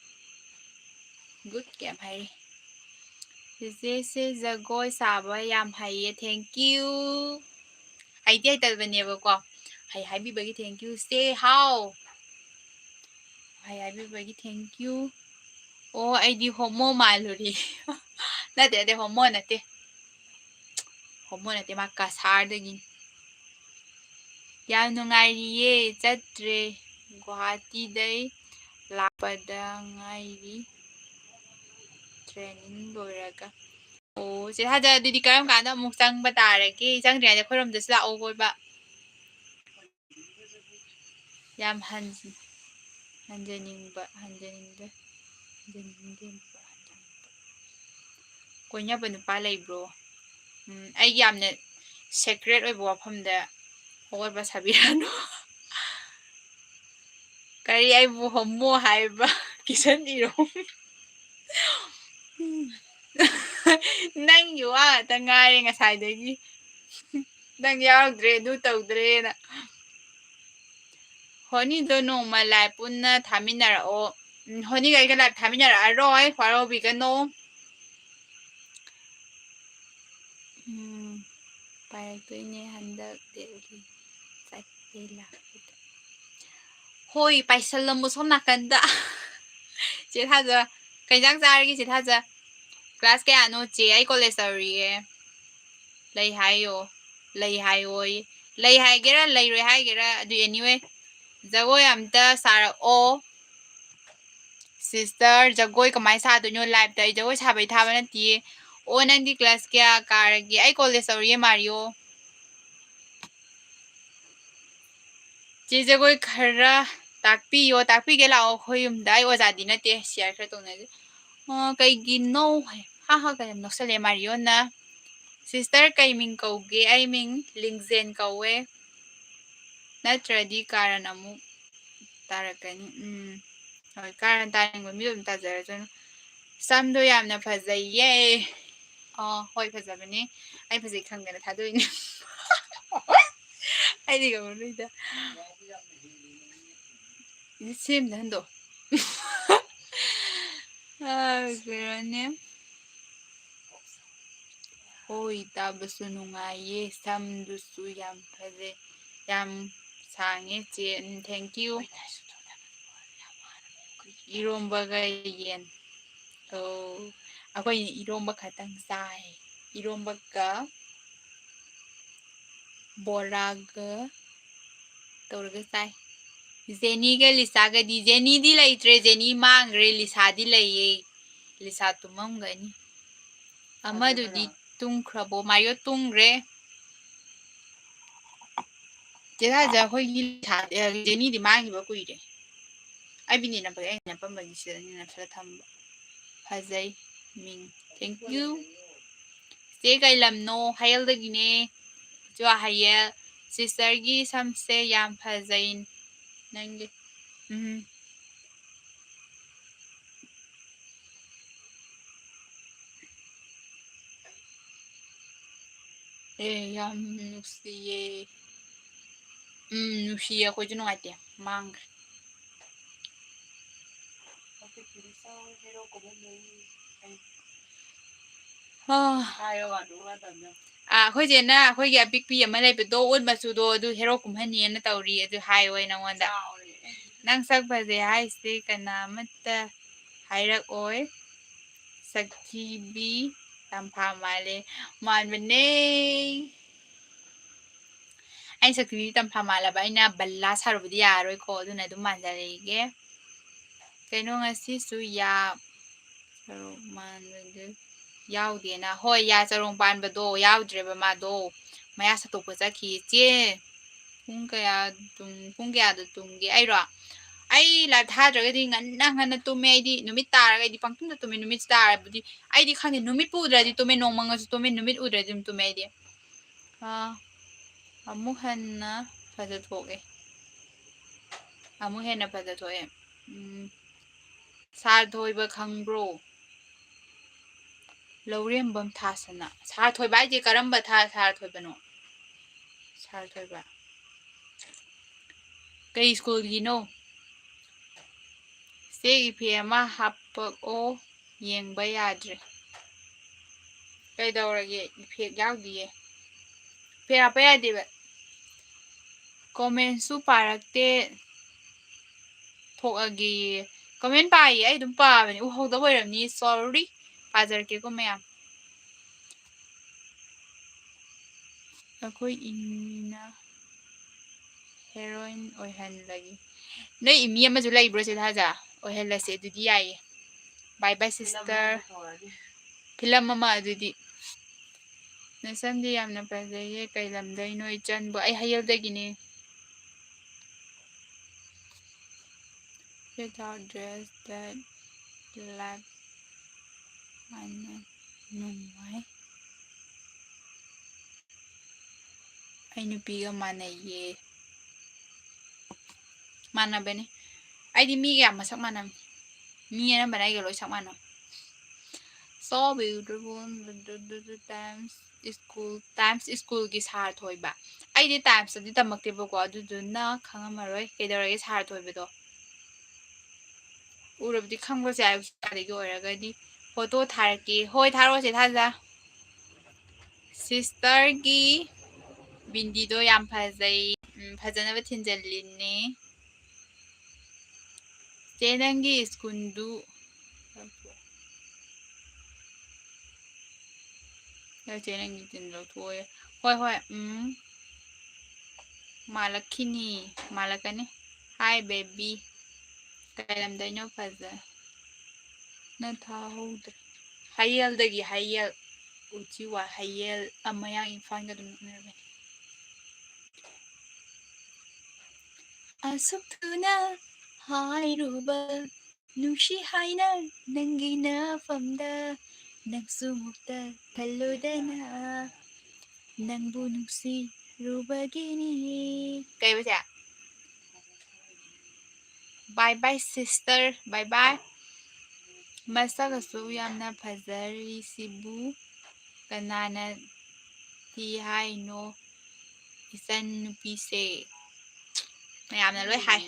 Good ꯀꯌꯥꯝ ꯍꯥꯏꯔꯤ꯫ ꯆꯦꯆꯦꯁꯦ ꯖꯒꯣꯏ ꯁꯥꯕ ꯌꯥꯝ ꯍꯩꯌꯦ, thank you꯫ ꯍꯩꯗꯤ ꯍꯩꯇꯕꯅꯦꯕꯀꯣ, ꯍꯩ ꯍꯥꯏꯕꯤꯕꯒꯤ thank you꯫ ꯁꯦ ꯍꯥꯎ꯫ ꯍꯩ ꯍꯥꯏꯕꯤꯕꯒꯤ thank you꯫ ꯑꯣ, ꯑꯩꯗꯤ homo ꯃꯥꯜꯂꯨꯔꯦ꯫ ꯅꯠꯇꯦ, ꯅꯠꯇꯦ, homo ꯅꯠꯇꯦ꯫ Homo ꯅꯠꯇꯦ, ꯃꯥ ꯀꯁꯥꯔꯗꯒꯤꯅꯤ꯫ ꯌꯥꯝ ꯅꯨꯡꯉꯥꯏꯔꯤꯌꯦ, ꯆꯠꯇ꯭ꯔꯦ꯫ ꯒꯨꯋꯥꯍꯥꯇꯤꯗꯩ ꯂꯥꯛꯄꯗ ꯉꯥꯏꯔꯤ꯫ Training ꯂꯣꯏꯔꯒ꯫ ꯑꯣ, ꯆꯦ ꯊꯥꯖ, ꯑꯗꯨꯗꯤ ꯀꯔꯝ ꯀꯥꯟꯗ ꯑꯃꯨꯛ ꯆꯪꯕ ꯇꯥꯔꯒꯦ? ꯆꯪꯗ꯭ꯔꯤꯉꯩꯗ ꯑꯩꯈꯣꯏꯔꯣꯝꯗꯁꯨ ꯂꯥꯛꯑꯣ ꯀꯣꯏꯕ꯫ ꯌꯥꯝ ꯍꯟ-, ꯍꯟꯖꯅꯤꯡꯕ, ꯍꯟꯖꯅꯤꯡꯗꯦ, ꯍꯟꯖꯅꯤꯡꯗꯦ꯫ ꯀꯣꯏꯅꯕ ꯅꯨꯄꯥ ꯂꯩꯕ꯭ꯔꯣ? ꯎꯝ, ꯑꯩꯒꯤ ꯌꯥꯝꯅ secret ꯑꯣꯏꯕ ꯋꯥꯐꯝꯗ ꯍꯧꯒꯠꯄ ꯁꯥꯕꯤꯔꯅꯨ꯫ ꯀꯔꯤ, ꯑꯩꯕꯨ homo ꯍꯥꯏꯕ? ꯀꯤꯁꯟ ꯏꯔꯣꯝ꯫ ꯅꯪꯒꯤ ꯋꯥ ꯉꯥꯛꯇ ꯉꯥꯏꯔꯦ ꯉꯁꯥꯏꯗꯒꯤ꯫ ꯅꯪ ꯌꯥꯎꯗ꯭ꯔꯦ, ꯑꯗꯨ ꯇꯧꯗ꯭ꯔꯦꯅ꯫ ꯍꯣꯅꯤꯗꯣ ꯅꯣꯡꯃ live ꯄꯨꯟꯅ ꯊꯥꯃꯤꯟꯅꯔꯛꯑꯣ꯫ ꯎꯝ, ꯍꯣꯅꯤꯒ ꯑꯩꯒ live ꯊꯥꯃꯤꯟꯅꯔꯛꯑꯔꯣꯏ, ꯋꯥꯔꯧꯕꯤꯒꯅꯣ꯫ ꯎꯝ, ꯄꯥꯏꯔꯛꯇꯣꯏꯅꯦ ꯍꯟꯗꯛ ꯗꯦꯠꯀꯤ ꯆꯠꯄꯩ ꯂꯥꯛꯄꯗ꯫ ꯍꯣꯏ, ꯄꯥꯏꯁꯜꯂꯝꯃꯣ ꯁꯣꯝ ꯅꯥꯀꯟꯗ꯫ ꯆꯦ ꯊꯥꯖ, ꯀꯩ ꯏꯟꯖꯥꯡ ꯆꯥꯔꯒꯦ ꯆꯦ ꯊꯥꯖ? Class ꯀꯌꯥꯅꯣ ꯆꯦ? ꯑꯩ college ꯇꯧꯔꯤꯌꯦ꯫ ꯂꯩ ꯍꯥꯏꯌꯣ, ꯂꯩ ꯍꯥꯏꯌꯣꯌꯦ꯫ ꯂꯩ ꯍꯥꯏꯒꯦꯔꯥ, ꯂꯩꯔꯣꯏ ꯍꯥꯏꯒꯦꯔꯥ, ꯑꯗꯨ anyway, ꯖꯒꯣꯏ ꯑꯝꯇ ꯁꯥꯔꯛꯑꯣ꯫ Sister, ꯖꯒꯣꯏ ꯀꯃꯥꯏ ꯁꯥꯗꯣꯏꯅꯣ liveꯇ? ꯑꯩ ꯖꯒꯣꯏ ꯁꯥꯕꯩ ꯊꯥꯕ ꯅꯠꯇꯤꯌꯦ꯫ ꯑꯣ, ꯅꯪꯗꯤ class ꯀꯌꯥ ꯀꯥꯔꯒꯦ? ꯑꯩ college ꯇꯧꯔꯤꯌꯦ, ꯃꯥꯔꯤꯌꯣ꯫ ꯆꯦ, ꯖꯒꯣꯏ ꯈꯔ ꯇꯥꯛꯄꯤꯌꯣ, ꯇꯥꯛꯄꯤꯒꯦ ꯂꯥꯛꯑꯣ ꯑꯩꯈꯣꯏ ꯌꯨꯝꯗ꯫ ꯑꯩ ꯑꯣꯖꯥꯗꯤ ꯅꯠꯇꯦ, share ꯈꯔ ꯇꯧꯅꯁꯦ꯫ ꯑꯣ, ꯀꯩꯒꯤꯅꯣ? ꯍꯥ ꯍꯥ, ꯀꯩꯅꯣ ꯅꯣꯛꯁꯜꯂꯦ ꯃꯥꯔꯤꯌꯣꯅ꯫ Sister, ꯀꯩ ꯃꯤꯡ ꯀꯧꯒꯦ? ꯑꯩ ꯃꯤꯡ ꯂꯤꯡꯖꯦꯟ ꯀꯧꯋꯦ꯫ ꯅꯠꯇ꯭ꯔꯗꯤ ꯀꯥꯔꯟ ꯑꯃꯨꯛ ꯇꯥꯔꯛꯀꯅꯤ꯫ ꯎꯝ꯫ ꯍꯣꯏ, ꯀꯥꯔꯟ ꯇꯥꯅꯤꯡꯕ ꯃꯤ ꯑꯗꯨꯝ ꯇꯥꯖꯔꯁꯅꯨ꯫ ꯁꯝꯗꯣ ꯌꯥꯝꯅ ꯐꯖꯩꯌꯦ꯫ ꯑꯣ, ꯍꯣꯏ, ꯐꯖꯕꯅꯦ꯫ ꯑꯩ ꯐꯖꯩ ꯈꯪꯗꯅ ꯊꯥꯗꯣꯛꯏꯅꯦ꯫ ꯑꯩꯗꯤ ꯉꯝꯃꯔꯣꯏꯗ꯫ ꯁꯦꯝꯗ ꯍꯟꯗꯣ꯫ ꯑ, ꯀꯩꯅꯣꯅꯦ꯫ ꯍꯣꯏ, ꯇꯥꯕꯁꯨ ꯅꯨꯡꯉꯥꯏꯌꯦ꯫ ꯁꯝꯗꯨꯁꯨ ꯌꯥꯝ ꯐꯖꯩ꯫ ꯌꯥꯝ ꯁꯥꯡꯉꯦ, ꯆꯦ꯫ ꯎꯝ, thank you꯫ ꯏꯔꯣꯝꯕꯒ ꯌꯦꯟ꯫ ꯑꯣ, ꯑꯩꯈꯣꯏꯅ ꯏꯔꯣꯝꯕ ꯈꯛꯇꯪ ꯆꯥꯏ꯫ ꯏꯔꯣꯝꯕꯒ ꯕꯣꯔꯥꯒ ꯇꯧꯔꯒ ꯆꯥꯏ꯫ ꯖꯦꯅꯤꯒ ꯂꯤꯁꯥꯒꯗꯤ, ꯖꯦꯅꯤꯗꯤ ꯂꯩꯇ꯭ꯔꯦ, ꯖꯦꯅꯤ ꯃꯥꯡꯈ꯭ꯔꯦ, ꯂꯤꯁꯥꯗꯤ ꯂꯩꯌꯦ꯫ ꯂꯤꯁꯥ ꯇꯨꯝꯃꯝꯒꯅꯤ꯫ ꯑꯃꯗꯨꯗꯤ ꯇꯨꯝꯈ꯭ꯔꯕꯣ? ꯃꯥꯔꯤꯌꯣ ꯇꯨꯝꯈ꯭ꯔꯦ꯫ ꯆꯦ ꯊꯥꯖ, ꯑꯩꯈꯣꯏꯒꯤ ꯂꯤꯁꯥ-, ꯑ, ꯖꯦꯅꯤꯗꯤ ꯃꯥꯡꯈꯤꯕ ꯀꯨꯏꯔꯦ꯫ ꯑꯩ ꯕꯤꯅꯦ ꯅꯝꯕꯒꯤ ꯑꯩꯅ ꯅꯝꯄꯝꯕꯅꯤ, ꯁꯤꯗ ꯑꯩꯅ ꯅꯝꯁꯤꯜꯂ ꯊꯝꯕ꯫ ꯐꯖꯩ ꯃꯤꯡ꯫ Thank you꯫ ꯆꯦ ꯀꯩ ꯂꯝꯅꯣ? ꯍꯌꯦꯜꯗꯒꯤꯅꯦ꯫ ꯏꯆꯦ ꯍꯌꯦꯜ꯫ Sisterꯒꯤ ꯁꯝꯁꯦ ꯌꯥꯝ ꯐꯖꯩ꯫ ꯅꯪꯒꯤ꯫ ꯎꯝ꯫ ꯑꯦ, ꯌꯥꯝ ꯅꯨꯡꯁꯤꯌꯦ꯫ ꯎꯝ, ꯅꯨꯡꯁꯤꯌꯦ, ꯑꯩꯈꯣꯏꯁꯨ ꯅꯨꯡꯉꯥꯏꯇꯦ꯫ ꯃꯥꯡꯈ꯭ꯔꯦ꯫ ꯑ, ꯑꯩꯈꯣꯏ ꯆꯦꯅ ꯑꯩꯈꯣꯏꯒꯤ ꯑꯄꯤꯛꯄꯤ ꯑꯃ ꯂꯩꯕꯗꯣ, ꯎꯠ ꯃꯆꯨꯗꯣ, ꯑꯗꯨ ꯍꯦꯔꯣ ꯀꯨꯝꯍꯟꯅꯤꯅ ꯇꯧꯔꯤ, ꯑꯗꯨ ꯍꯥꯏꯌꯣꯏ ꯅꯉꯣꯟꯗ꯫ ꯅꯪ ꯁꯛ ꯐꯖꯩ ꯍꯥꯏꯁꯦ ꯀꯅꯥꯃꯠꯇ ꯍꯥꯏꯔꯛꯑꯣꯏ꯫ ꯁꯛꯊꯤꯕꯤ ꯇꯝꯐꯥ ꯃꯥꯜꯂꯦ꯫ ꯃꯥꯟꯕꯅꯦ꯫ ꯑꯩ ꯁꯛꯊꯤꯕꯤ ꯇꯝꯐꯥ ꯃꯥꯜꯂꯕ? ꯑꯩꯅ ꯕꯜꯂꯥ ꯁꯥꯔꯨꯕꯗꯤ ꯌꯥꯔꯔꯣꯏꯀꯣ, ꯑꯗꯨꯅ ꯑꯗꯨꯝ ꯃꯥꯟꯖꯔꯒꯦ꯫ ꯀꯩꯅꯣ ꯉꯁꯤꯁꯨ ꯌꯥ ꯆꯔꯣꯡ ꯃꯥꯟꯕꯗꯨ ꯌꯥꯎꯗꯦꯅ? ꯍꯣꯏ, ꯌꯥ ꯆꯔꯣꯡ ꯄꯥꯟꯕꯗꯣ ꯌꯥꯎꯗ꯭ꯔꯦꯕ ꯃꯥꯗꯣ, ꯃꯌꯥ ꯁꯠꯇꯣꯛꯄ ꯆꯠꯈꯤ꯫ ꯆꯦ, ꯄꯨꯡ ꯀꯌꯥ ꯇꯨꯝ-, ꯄꯨꯡ ꯀꯌꯥꯗ ꯇꯨꯝꯒꯦ? ꯑꯩꯔꯣ? ꯑꯩ ꯂꯥꯏꯞ ꯊꯥꯗ꯭ꯔꯒꯗꯤ ꯉꯟꯅ ꯉꯟꯅ ꯇꯨꯝꯃꯦ꯫ ꯑꯩꯗꯤ ꯅꯨꯃꯤꯠ ꯇꯥꯔꯒ ꯑꯩꯗꯤ ꯄꯪꯇꯨꯝꯗ ꯇꯨꯝꯃꯦ꯫ ꯅꯨꯃꯤꯠ ꯇꯥꯔꯕꯗꯤ ꯑꯩꯗꯤ ꯈꯪꯗꯦ, ꯅꯨꯃꯤꯠꯄꯨ ꯎꯗ꯭ꯔꯗꯤ ꯇꯨꯝꯃꯦ, ꯅꯣꯡꯃꯪꯉꯁꯨ ꯇꯨꯝꯃꯦ, ꯅꯨꯃꯤꯠ ꯎꯗ꯭ꯔꯗꯤ ꯑꯗꯨꯝ ꯇꯨꯝꯃꯦ ꯑꯩꯗꯤ꯫ ꯑꯥ, ꯑꯃꯨꯛ ꯍꯟꯅ ꯐꯖꯊꯣꯛꯑꯦ꯫ ꯑꯃꯨꯛ ꯍꯦꯟꯅ ꯐꯖꯊꯣꯛꯑꯦ꯫ ꯎꯝ, ꯁꯥꯔ ꯊꯣꯏꯕ ꯈꯪꯕ꯭ꯔꯣ? ꯂꯧꯔꯦꯝꯕꯝ ꯊꯥꯁꯅꯥ꯫ ꯁꯥꯔ ꯊꯣꯏꯕ ꯍꯥꯏꯁꯦ ꯀꯔꯝꯕ ꯊꯥ-, ꯁꯥꯔ ꯊꯣꯏꯕꯅꯣ? ꯁꯥꯔ ꯊꯣꯏꯕ꯫ ꯀꯩ ꯁ꯭ꯀꯨꯜꯒꯤꯅꯣ? ꯆꯦ, ꯏꯐꯦꯛ ꯑꯃ ꯍꯥꯞꯄꯛꯑꯣ, ꯌꯦꯡꯕ ꯌꯥꯗ꯭ꯔꯦ꯫ ꯀꯩꯗꯧꯔꯒꯦ? ꯏꯐꯦꯛ ꯌꯥꯎꯗꯤꯌꯦ꯫ ꯏꯐꯦꯛ ꯍꯥꯞꯄ ꯌꯥꯗꯦꯕ꯫ ꯀꯣꯃꯦꯟꯁꯨ ꯄꯥꯔꯛꯇꯦ꯫ ꯊꯣꯛꯑꯒꯦꯌꯦ꯫ ꯀꯃꯦꯟ ꯄꯥꯏꯌꯦ, ꯑꯩ ꯑꯗꯨꯝ ꯄꯥꯕꯅꯦ꯫ ꯎꯍꯧꯗꯕ ꯑꯣꯏꯔꯝꯅꯤ, ꯁꯣꯔꯤ꯫ ꯄꯥꯖꯔꯛꯀꯦꯀꯣ ꯃꯌꯥꯝ꯫ ꯑꯩꯈꯣꯏ ꯏꯃꯤꯅ ꯍꯦꯔꯣꯏꯟ ꯑꯣꯏꯍꯜꯂꯒꯦ꯫ ꯅꯣꯏ ꯏꯃꯤ ꯑꯃꯁꯨ ꯂꯩꯕ꯭ꯔꯣ ꯁꯤꯗ ꯍꯥꯏꯖ? ꯑꯣꯏꯍꯜꯂꯁꯦ, ꯑꯗꯨꯗꯤ ꯌꯥꯏꯌꯦ꯫ Bye bye sister꯫ ꯐꯤꯂꯝ ꯑꯃ ꯑꯗꯨꯗꯤ꯫ ꯅꯁꯝꯗꯤ ꯌꯥꯝꯅ ꯐꯖꯩꯌꯦ꯫ ꯀꯩ ꯂꯝꯗꯩꯅꯣ? ꯏꯆꯟꯕꯨ꯫ ꯑꯩ ꯍꯌꯦꯜꯗꯒꯤꯅꯦ꯫ Without dress that life ꯃꯥꯟꯅ ꯅꯨꯡꯉꯥꯏ꯫ ꯑꯩ ꯅꯨꯄꯤꯒ ꯃꯥꯟꯅꯩꯌꯦ꯫ ꯃꯥꯟꯅꯕꯅꯦ꯫ ꯑꯩꯗꯤ ꯃꯤꯒ ꯌꯥꯝ ꯃꯁꯛ ꯃꯥꯟꯅꯕꯅꯦ꯫ ꯃꯤ ꯑꯅꯝꯕꯅ ꯑꯩꯒ ꯂꯣꯏ ꯁꯛ ꯃꯥꯟꯅꯕ꯫ So beautiful, Times School, Times Schoolꯒꯤ ꯁꯥꯔ ꯊꯣꯏꯕ꯫ ꯑꯩꯗꯤ Timesꯇꯗꯤ ꯇꯝꯃꯛꯇꯦꯕꯀꯣ, ꯑꯗꯨꯗꯨꯅ ꯈꯪꯉꯝꯃꯔꯣꯏ꯫ ꯀꯩꯗꯧꯔꯒꯦ ꯁꯥꯔ ꯊꯣꯏꯕꯗꯣ? ꯎꯔꯕꯗꯤ ꯈꯪꯕꯁꯨ ꯌꯥꯏ, ꯎꯁꯤꯀꯥꯗꯒꯤ ꯑꯣꯏꯔꯒꯗꯤ꯫ ꯐꯣꯇꯣ ꯊꯥꯔꯛꯀꯦ꯫ ꯍꯣꯏ, ꯊꯥꯔꯛꯑꯣꯁꯦ, ꯊꯥꯖ꯫ ꯁꯤꯁꯇꯔꯒꯤ ꯕꯤꯟꯗꯤꯗꯣ ꯌꯥꯝ ꯐꯖꯩ꯫ ꯎꯝ, ꯐꯖꯅꯕ ꯊꯤꯟꯖꯜꯂꯤꯅꯦ꯫ ꯆꯦ, ꯅꯪꯒꯤ ꯁ꯭ꯀꯨꯜꯗꯨ ꯅꯠꯇꯦ, ꯅꯪꯒꯤ ꯇꯤꯟ ꯂꯧꯊꯣꯛꯑꯣꯌꯦ꯫ ꯍꯣꯏ, ꯍꯣꯏ, ꯎꯝ꯫ ꯃꯥꯜꯂꯛꯈꯤꯅꯤ, ꯃꯥꯜꯂꯛꯀꯅꯤ꯫ Hi, baby꯫ ꯀꯩ ꯂꯝꯗꯩꯅꯣ ꯐꯖ-, ꯅ ꯊꯥꯍꯧꯗ꯭ꯔꯦ꯫ ꯍꯌꯦꯜꯗꯒꯤ, ꯍꯌꯦꯜ꯫ ꯎꯆꯤꯋꯥ ꯍꯌꯦꯜ, ꯑ, ꯃꯌꯥꯡ ꯏꯝꯐꯥꯜꯒ ꯑꯗꯨꯝ ꯅꯛꯅꯔꯕꯅꯤ꯫ ꯑꯁꯨꯛ ꯊꯨꯅ ꯍꯥꯏꯔꯨꯕ ꯅꯨꯡꯁꯤ ꯍꯥꯏꯅ ꯅꯪꯒꯤ ꯅꯐꯝꯗ ꯅꯪꯁꯨ ꯃꯨꯛꯇ ꯈꯜꯂꯨꯗꯅ ꯅꯪꯕꯨ ꯅꯨꯡꯁꯤꯔꯨꯕꯒꯤꯅꯤ꯫ ꯀꯩꯕꯁꯦ? Bye bye sister, bye bye꯫ ꯃꯁꯛ ꯑꯁꯨꯛ ꯌꯥꯝꯅ ꯐꯖꯔꯤꯁꯤꯕꯨ ꯀꯅꯥꯅ ꯊꯤ ꯍꯥꯏꯅꯣ? ꯏꯆꯟ ꯅꯨꯄꯤꯁꯦ ꯃꯌꯥꯝꯅ ꯂꯣꯏ ꯍꯥꯏ꯫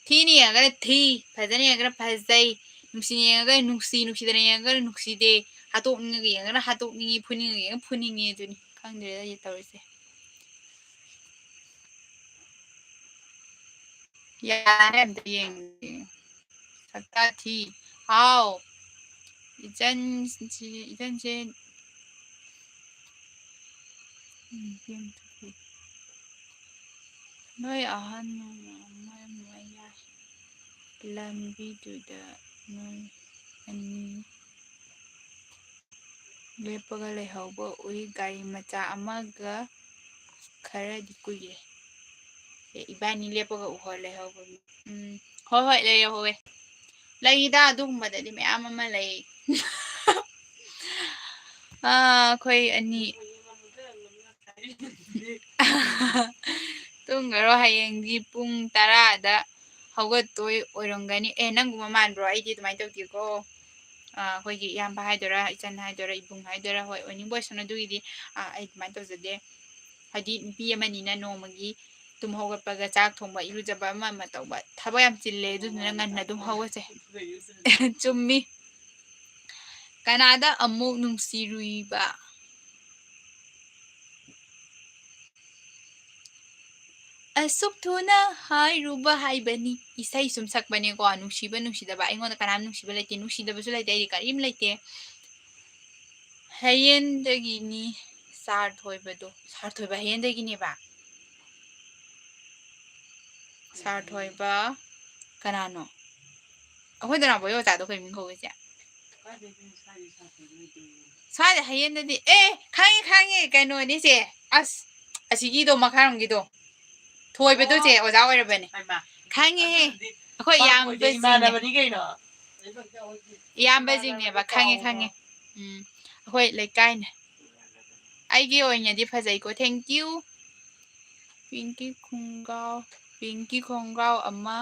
ꯊꯤꯅ ꯌꯦꯡꯉꯒꯅ ꯊꯤ, ꯐꯖꯅ ꯌꯦꯡꯉꯒꯅ ꯐꯖꯩ, ꯅꯨꯡꯁꯤꯅ ꯌꯦꯡꯉꯒꯅ ꯅꯨꯡꯁꯤ, ꯅꯨꯡꯁꯤꯗꯅ ꯌꯦꯡꯉꯒꯅ ꯅꯨꯡꯁꯤꯗꯦ, ꯍꯥꯠꯇꯣꯛꯅꯤꯡꯉꯒ ꯌꯦꯡꯉꯒꯅ ꯍꯥꯠꯇꯣꯛꯅꯤꯡꯉꯤ, ꯐꯨꯅꯤꯡꯉꯒ ꯌꯦꯡꯉꯒꯅ ꯐꯨꯅꯤꯡꯉꯤ꯫ ꯑꯗꯨꯅꯤ ꯈꯪꯗ꯭ꯔꯦꯗ ꯑꯩ ꯇꯧꯔꯤꯁꯦ꯫ ꯌꯥꯔꯦ, ꯑꯝꯇ ꯌꯦꯡꯒꯦ꯫ ꯁꯛꯇꯥ ꯊꯤ꯫ ꯍꯥꯎ꯫ ꯏꯆꯟꯁꯤ, ꯏꯆꯟꯁꯦ, ꯎꯝ, ꯌꯦꯡꯊꯣꯛꯀꯦ꯫ ꯅꯣꯏ ꯑꯍꯟ ꯃꯌꯥꯝ ꯃꯌꯥꯏ ꯂꯝꯕꯤꯗꯨꯗ ꯅꯣꯏ ꯑꯅꯤ ꯂꯦꯞꯄꯒ ꯂꯩꯍꯧꯕ ꯎꯏ꯫ ꯒꯥꯔꯤ ꯃꯆꯥ ꯑꯃꯒ ꯈꯔꯗꯤ ꯀꯨꯏꯔꯦ꯫ ꯑꯦ, ꯏꯕꯥꯅꯤ ꯂꯦꯞꯄꯒ ꯎꯍꯧ-, ꯂꯩꯍꯧꯕ꯫ ꯎꯝ, ꯍꯣꯏ, ꯍꯣꯏ, ꯂꯩꯍꯧꯋꯦ꯫ ꯂꯩꯗ, ꯑꯗꯨꯒꯨꯝꯕꯗꯗꯤ ꯃꯌꯥꯝ ꯑꯃ ꯂꯩ꯫ ꯑꯥ, ꯑꯩꯈꯣꯏ ꯑꯅꯤ ꯇꯨꯝꯈ꯭ꯔꯣ, ꯍꯌꯦꯡꯗꯤ ꯄꯨꯡ ꯇꯔꯥꯗ ꯍꯧꯒꯠꯇꯣꯏ ꯑꯣꯏꯔꯝꯒꯅꯤ꯫ ꯑꯦ, ꯅꯪꯒꯨꯝꯕ ꯃꯥꯟꯕ꯭ꯔꯣ? ꯑꯩꯗꯤ ꯑꯗꯨꯃꯥꯏꯅ ꯇꯧꯗꯦꯀꯣ꯫ ꯑꯥ, ꯑꯩꯈꯣꯏꯒꯤ ꯏꯌꯥꯝꯕ ꯍꯥꯏꯗꯣꯏꯔꯥ, ꯏꯆꯟ ꯍꯥꯏꯗꯣꯏꯔꯥ, ꯏꯕꯨꯡ ꯍꯥꯏꯗꯣꯏꯔꯥ, ꯍꯣꯏ, ꯑꯣꯏꯅꯤꯡꯕ ꯑꯣꯏꯁꯅꯨ꯫ ꯑꯗꯨꯒꯤꯗꯤ, ꯑꯥ, ꯑꯩ ꯑꯗꯨꯃꯥꯏꯅ ꯇꯧꯖꯗꯦ꯫ ꯍꯥꯏꯗꯤ, ꯅꯨꯄꯤ ꯑꯃꯅꯤꯅ ꯅꯣꯡꯃꯒꯤ ꯇꯨꯝ ꯍꯧꯒꯠꯄꯒ ꯆꯥꯛ ꯊꯣꯡꯕ, ꯏꯔꯨꯖꯕ, ꯑꯃ ꯑꯃ ꯇꯧꯕ, ꯊꯕꯛ ꯌꯥꯝ ꯆꯤꯜꯂꯦ, ꯑꯗꯨꯗꯨꯅ ꯉꯟꯅ ꯑꯗꯨꯝ ꯍꯧꯒꯠꯁꯦ꯫ ꯆꯨꯝꯃꯤ꯫ ꯀꯅꯥꯗ ꯑꯃꯨꯛ ꯅꯨꯡꯁꯤꯔꯨꯏꯕ? ꯑꯁꯨꯛ ꯊꯨꯅ ꯍꯥꯏꯔꯨꯕ ꯍꯥꯏꯕꯅꯤ꯫ ꯏꯁꯩ ꯁꯨꯝ ꯁꯛꯄꯅꯦꯀꯣ, ꯅꯨꯡꯁꯤꯕ ꯅꯨꯡꯁꯤꯗꯕ꯫ ꯑꯩꯉꯣꯟꯗ ꯀꯅꯥꯝ ꯅꯨꯡꯁꯤꯕ ꯂꯩꯇꯦ, ꯅꯨꯡꯁꯤꯗꯕꯁꯨ ꯂꯩꯇꯦ, ꯑꯩꯗꯤ ꯀꯔꯤꯝ ꯂꯩꯇꯦ꯫ ꯍꯌꯦꯟꯗꯒꯤꯅꯤ ꯁꯥꯔ ꯊꯣꯏꯕꯗꯣ꯫ ꯁꯥꯔ ꯊꯣꯏꯕ ꯍꯌꯦꯟꯗꯒꯤꯅꯦꯕ? ꯁꯥꯔ ꯊꯣꯏꯕ ꯀꯅꯥꯅꯣ? ꯑꯩꯈꯣꯏ ꯗꯅꯥꯕꯣꯏ ꯑꯣꯖꯥꯗꯣ ꯀꯩ ꯃꯤꯡ ꯀꯧꯒꯦ, ꯆꯦ? ꯁ꯭ꯋꯥꯏꯗ ꯍꯌꯦꯟꯗꯗꯤ, ꯑꯦ, ꯈꯪꯉꯦ, ꯈꯪꯉꯦ, ꯀꯩꯅꯣꯅꯦ, ꯆꯦ꯫ ꯑꯁ, ꯑꯁꯤꯒꯤꯗꯣ, ꯃꯈꯥꯔꯣꯝꯒꯤꯗꯣ꯫ ꯊꯣꯏꯕꯗꯣ, ꯆꯦ, ꯑꯣ, ꯑꯣꯖꯥ ꯑꯣꯏꯔꯕꯅꯦ꯫ ꯍꯩꯃꯥ꯫ ꯈꯪꯉꯦꯍꯦ꯫ ꯑꯗꯨꯗꯤ ꯑꯩꯈꯣꯏ ꯄꯥꯛ ꯑꯣꯏꯕ ꯏꯌꯥꯝꯕꯁꯤꯡꯅꯦ꯫ ꯏꯃꯥꯟꯅꯕꯅꯤ ꯀꯩꯅꯣ꯫ ꯏꯌꯥꯝꯕꯁꯤꯡꯅꯦꯕ, ꯈꯪꯉꯦ, ꯈꯪꯉꯦ꯫ ꯎꯝ, ꯑꯩꯈꯣꯏ ꯂꯩꯀꯥꯏꯅꯦ꯫ ꯑꯩꯒꯤ ꯑꯣꯏꯅꯗꯤ ꯐꯖꯩꯀꯣ, thank you꯫ ꯄꯤꯡꯀꯤ ꯈꯣꯡꯒ꯭ꯔꯥꯎ, ꯄꯤꯡꯀꯤ ꯈꯣꯡꯒ꯭ꯔꯥꯎ ꯑꯃ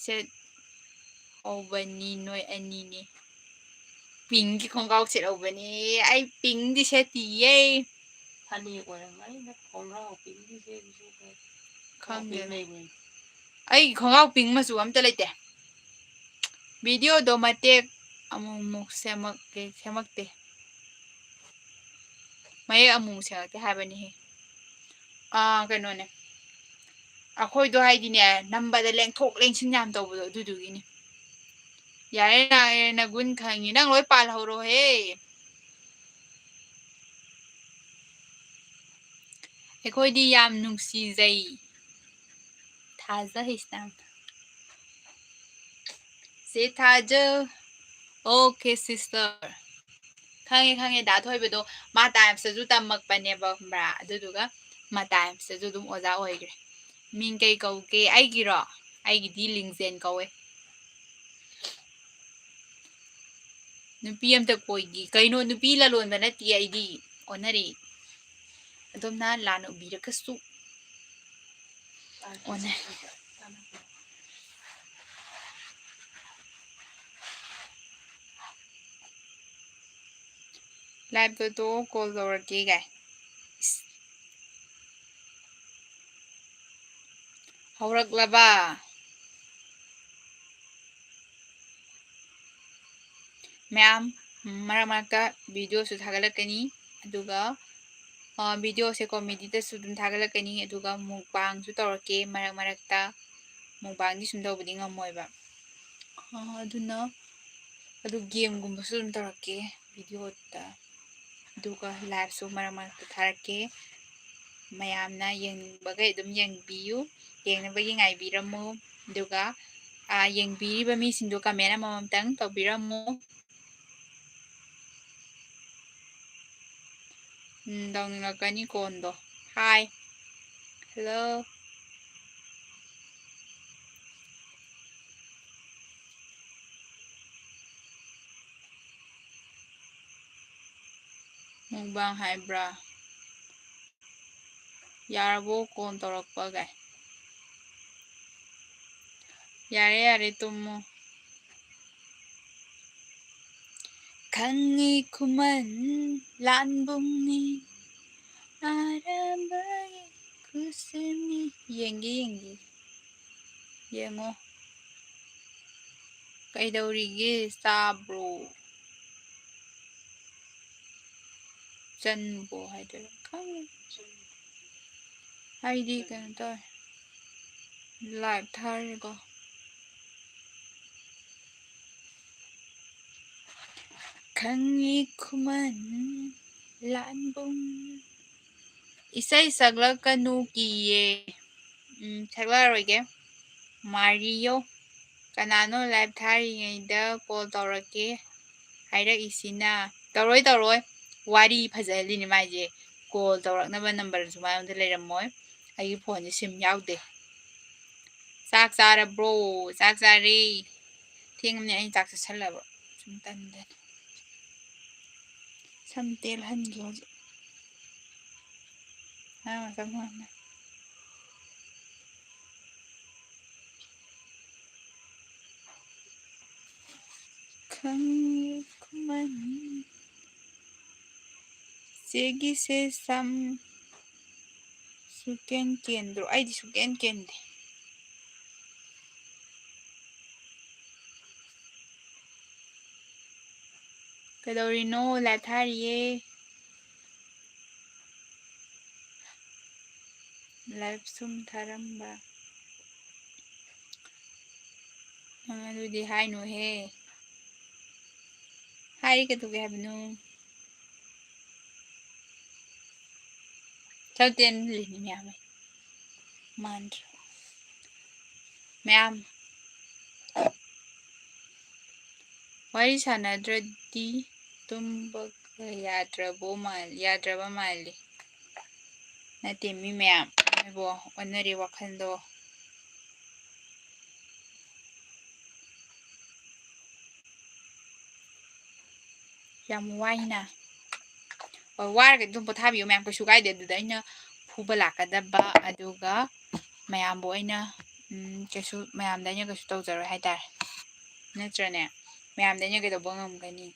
ꯁꯦꯠꯍꯧꯕꯅꯤ, ꯅꯣꯏ ꯑꯅꯤꯅꯦ꯫ ꯄꯤꯡꯀꯤ ꯈꯣꯡꯒ꯭ꯔꯥꯎ ꯁꯦꯠꯍꯧꯕꯅꯦ꯫ ꯑꯩ ꯄꯤꯡꯗꯤ ꯁꯦꯠꯇꯤꯌꯦ꯫ ꯐꯅꯦꯛ ꯑꯣꯏꯔꯝꯒꯅꯤꯗ, ꯈꯣꯡꯒ꯭ꯔꯥꯎ ꯄꯤꯡꯗꯤ ꯁꯦꯠꯂꯤꯁꯦ꯫ ꯈꯪꯗꯦ꯫ ꯄꯤꯡ ꯂꯩꯕ꯭ꯔꯥ? ꯑꯩ ꯈꯣꯡꯒ꯭ꯔꯥꯎ ꯄꯤꯡ ꯃꯆꯨ ꯑꯝꯇ ꯂꯩꯇꯦ꯫ ꯚꯤꯗꯤꯑꯣꯗꯣ ꯃꯇꯦꯛ ꯑꯃꯨꯛꯃꯨꯛ ꯁꯦꯝꯃꯛꯀꯦ, ꯁꯦꯝꯃꯛꯇꯦ꯫ ꯃꯌꯦꯛ ꯑꯃꯨꯛ ꯁꯦꯝꯃꯛꯇꯦ ꯍꯥꯏꯕꯅꯤꯍꯦ꯫ ꯑꯥ, ꯀꯩꯅꯣꯅꯦ꯫ ꯑꯩꯈꯣꯏꯗꯣ ꯍꯥꯏꯗꯤꯅꯦ, ꯅꯝꯕꯗ ꯂꯦꯡꯊꯣꯛ ꯂꯦꯡꯁꯤꯟ ꯌꯥꯝ ꯇꯧꯕꯗꯣ, ꯑꯗꯨꯗꯨꯒꯤꯅꯤ꯫ ꯌꯥꯔꯦ, ꯌꯥꯔꯦ, ꯅꯒꯨꯟ ꯈꯪꯉꯤ꯫ ꯅꯪ ꯂꯣꯏ ꯄꯥꯜꯍꯧꯔꯣꯍꯦ꯫ ꯑꯩꯈꯣꯏꯗꯤ ꯌꯥꯝ ꯅꯨꯡꯁꯤꯖꯩ꯫ ꯊꯥꯖꯩ ꯅꯪ꯫ ꯆꯦ ꯊꯥꯖ꯫ Okay, sister꯫ ꯈꯪꯉꯦ, ꯈꯪꯉꯦ, ꯗꯥ ꯊꯣꯏꯕꯗꯣ ꯃꯥ ꯇꯥꯏꯝꯁꯇꯁꯨ ꯇꯝꯃꯛꯄꯅꯦꯕ, ꯈꯪꯕ꯭ꯔꯥ? ꯑꯗꯨꯗꯨꯒ ꯃꯥ ꯇꯥꯏꯝꯁꯇꯁꯨ ꯑꯗꯨꯝ ꯑꯣꯖꯥ ꯑꯣꯏꯈ꯭ꯔꯦ꯫ ꯃꯤꯡ ꯀꯩ ꯀꯧꯒꯦ? ꯑꯩꯒꯤꯔꯣ? ꯑꯩꯒꯤꯗꯤ ꯂꯤꯡꯖꯦꯟ ꯀꯧꯋꯦ꯫ ꯅꯨꯄꯤ ꯑꯝꯇ ꯀꯣꯏꯒꯦ꯫ ꯀꯩꯅꯣ, ꯅꯨꯄꯤ ꯂꯂꯣꯟꯕ ꯅꯠꯇꯦ ꯑꯩꯗꯤ꯫ ꯑꯣꯟꯅꯔꯦ꯫ ꯑꯗꯣꯝꯅ ꯂꯥꯟꯅ ꯎꯕꯤꯔꯒꯁꯨ ꯑꯣꯟꯅꯔꯦ꯫ Liveꯇꯣ ꯇꯣꯛꯑꯣ, call ꯇꯧꯔꯛꯀꯦ ꯀꯥꯏ꯫ ꯏꯁ꯫ ꯍꯧꯔꯛꯂꯕ? ꯃꯌꯥꯝ, ꯎꯝ, ꯃꯔꯛ ꯃꯔꯛꯇ videoꯁꯨ ꯊꯥꯒꯠꯂꯛꯀꯅꯤ, ꯑꯗꯨꯒ, ꯑ, videoꯁꯦ comedyꯗꯁꯨ ꯑꯗꯨꯝ ꯊꯥꯒꯠꯂꯛꯀꯅꯤ, ꯑꯗꯨꯒ mukbangꯁꯨ ꯇꯧꯔꯛꯀꯦ ꯃꯔꯛ ꯃꯔꯛꯇ꯫ Mukbangꯗꯤ ꯁꯨꯝ ꯇꯧꯕꯗꯤ ꯉꯝꯃꯣꯏꯕ꯫ ꯑ, ꯑꯗꯨꯅ, ꯑꯗꯨ gameꯒꯨꯝꯕꯁꯨ ꯑꯗꯨꯝ ꯇꯧꯔꯛꯀꯦ videoꯗ, ꯑꯗꯨꯒ liveꯁꯨ ꯃꯔꯛ ꯃꯔꯛꯇ ꯊꯥꯔꯛꯀꯦ꯫ ꯃꯌꯥꯝꯅ ꯌꯦꯡꯅꯤꯡꯕꯈꯩ ꯑꯗꯨꯝ ꯌꯦꯡꯕꯤꯌꯨ, ꯌꯦꯡꯅꯕꯒꯤ ꯉꯥꯏꯕꯤꯔꯝꯃꯨ꯫ ꯑꯗꯨꯒ, ꯑ, ꯌꯦꯡꯕꯤꯔꯤꯕ ꯃꯤꯁꯤꯡꯗꯣ comment ꯑꯃꯃꯝꯇꯪ ꯇꯧꯕꯤꯔꯝꯃꯨ꯫ ꯎꯝ, ꯇꯧꯅꯤꯡꯂꯛꯀꯅꯤ ꯀꯣꯟꯗꯣ꯫ Hi. Hello. Mukbang ꯍꯥꯏꯕ꯭ꯔꯥ? ꯌꯥꯔꯕꯣ call ꯇꯧꯔꯛꯄꯒꯥꯏ? ꯌꯥꯔꯦ, ꯌꯥꯔꯦ, ꯇꯨꯝꯃꯣ꯫ ꯈꯪꯉꯤ ꯈꯨꯃꯟ ꯂꯥꯟꯕꯨꯡꯅꯤ, ꯑꯔꯥꯟꯕꯒꯤ ꯈꯨꯁꯦꯝꯅꯤ꯫ ꯌꯦꯡꯒꯦ, ꯌꯦꯡꯒꯦ꯫ ꯌꯦꯡꯉꯣ꯫ ꯀꯩꯗꯧꯔꯤꯒꯦ? ꯆꯥꯕ꯭ꯔꯣ? ꯆꯟꯕꯣ ꯍꯥꯏꯗꯣꯏꯔꯥ? ꯈꯪꯗꯦ꯫ ꯑꯩꯗꯤ ꯀꯩꯅꯣ ꯇꯧꯋꯦ꯫ Live ꯊꯥꯔꯤꯀꯣ꯫ ꯈꯪꯉꯤ ꯈꯨꯃꯟ ꯂꯥꯟꯕꯨꯡ꯫ ꯏꯁꯩ ꯁꯛꯂꯛꯀꯅꯨ ꯀꯤꯌꯦ꯫ ꯎꯝ, ꯁꯛꯂꯛꯑꯔꯣꯏꯒꯦ꯫ ꯃꯥꯔꯤꯌꯣ꯫ ꯀꯅꯥꯅꯣ live ꯊꯥꯔꯤꯉꯩꯗ call ꯇꯧꯔꯛꯀꯦ ꯍꯥꯏꯔꯛꯏꯁꯤꯅ? ꯇꯧꯔꯣꯏ, ꯇꯧꯔꯣꯏ꯫ ꯋꯥꯔꯤ ꯐꯖꯍꯜꯂꯤꯅꯦ ꯃꯥꯏꯁꯦ꯫ Call ꯇꯧꯔꯛꯅꯕ numberꯁꯨ ꯃꯉꯣꯟꯗ ꯂꯩꯔꯝꯃꯣꯏ꯫ ꯑꯩꯒꯤ phoneꯁꯦ sim ꯌꯥꯎꯗꯦ꯫ ꯆꯥꯛ ꯆꯥꯔꯕ꯭ꯔꯣ? ꯆꯥꯛ ꯆꯥꯔꯦ꯫ ꯊꯦꯡꯉꯝꯅꯦ ꯑꯩꯅ ꯆꯥꯛ ꯆꯥꯁꯜꯂꯕ꯫ ꯁꯨꯝ ꯇꯟꯗꯅ꯫ ꯁꯝ ꯇꯦꯜꯍꯟꯒꯦ ꯍꯧꯖꯤꯛ꯫ ꯑꯥ, ꯆꯪꯉꯣ꯫ ꯈꯪꯉꯤ ꯈꯨꯃꯟ꯫ ꯆꯦꯒꯤꯁꯦ ꯁꯝ ꯁꯨꯀꯦꯟ ꯀꯦꯟꯗ꯭ꯔꯣ? ꯑꯩꯗꯤ ꯁꯨꯀꯦꯟ ꯀꯦꯟꯗꯦ꯫ ꯀꯩꯗꯧꯔꯤꯅꯣ? Live ꯊꯥꯔꯤꯌꯦ꯫ Live ꯁꯨꯝ ꯊꯥꯔꯝꯕ꯫ ꯅꯪ ꯑꯗꯨꯗꯤ ꯍꯥꯏꯅꯨꯍꯦ꯫ ꯍꯥꯏꯔꯤ ꯀꯩꯗꯧꯒꯦ ꯍꯥꯏꯕꯅꯣ? ꯆꯠꯇꯦꯅ ꯂꯤꯅꯤ ꯃꯌꯥꯝ ꯑꯩ꯫ ꯃꯥꯟꯗ꯭ꯔꯣ? ꯃꯌꯥꯝ꯫ ꯋꯥꯔꯤ ꯁꯥꯟꯅꯗ꯭ꯔꯗꯤ ꯇꯨꯝꯕꯒ ꯌꯥꯗ꯭ꯔꯕꯣ ꯃꯥꯜ-, ꯌꯥꯗ꯭ꯔꯕ ꯃꯥꯜꯂꯤ꯫ ꯅꯠꯇꯦ, ꯃꯤ ꯃꯌꯥꯝ꯫ ꯅꯣꯏꯕꯣ, ꯑꯣꯟꯅꯔꯦ ꯋꯥꯈꯜꯗꯣ꯫ ꯌꯥꯝ ꯋꯥꯏꯅ꯫ ꯍꯣꯏ, ꯋꯥꯔꯒꯗꯤ ꯑꯗꯨꯝ ꯄꯣꯊꯥꯕꯤꯌꯨ ꯃꯌꯥꯝ, ꯀꯩꯁꯨ ꯀꯥꯏꯗꯦ꯫ ꯑꯗꯨꯗ ꯑꯩꯅ ꯐꯨꯕ ꯂꯥꯛꯀꯗꯕ, ꯑꯗꯨꯒ ꯃꯌꯥꯝꯕꯨ ꯑꯩꯅ, ꯎꯝ, ꯀꯩꯁꯨ, ꯃꯌꯥꯝꯗ ꯑꯩꯅ ꯀꯩꯁꯨ ꯇꯧꯖꯔꯣꯏ ꯍꯥꯏꯇꯥꯔꯦ꯫ ꯅꯠꯇ꯭ꯔꯅꯦ? ꯃꯌꯥꯝꯗ ꯑꯩꯅ ꯀꯩꯗꯧꯕ ꯉꯝꯒꯅꯤ?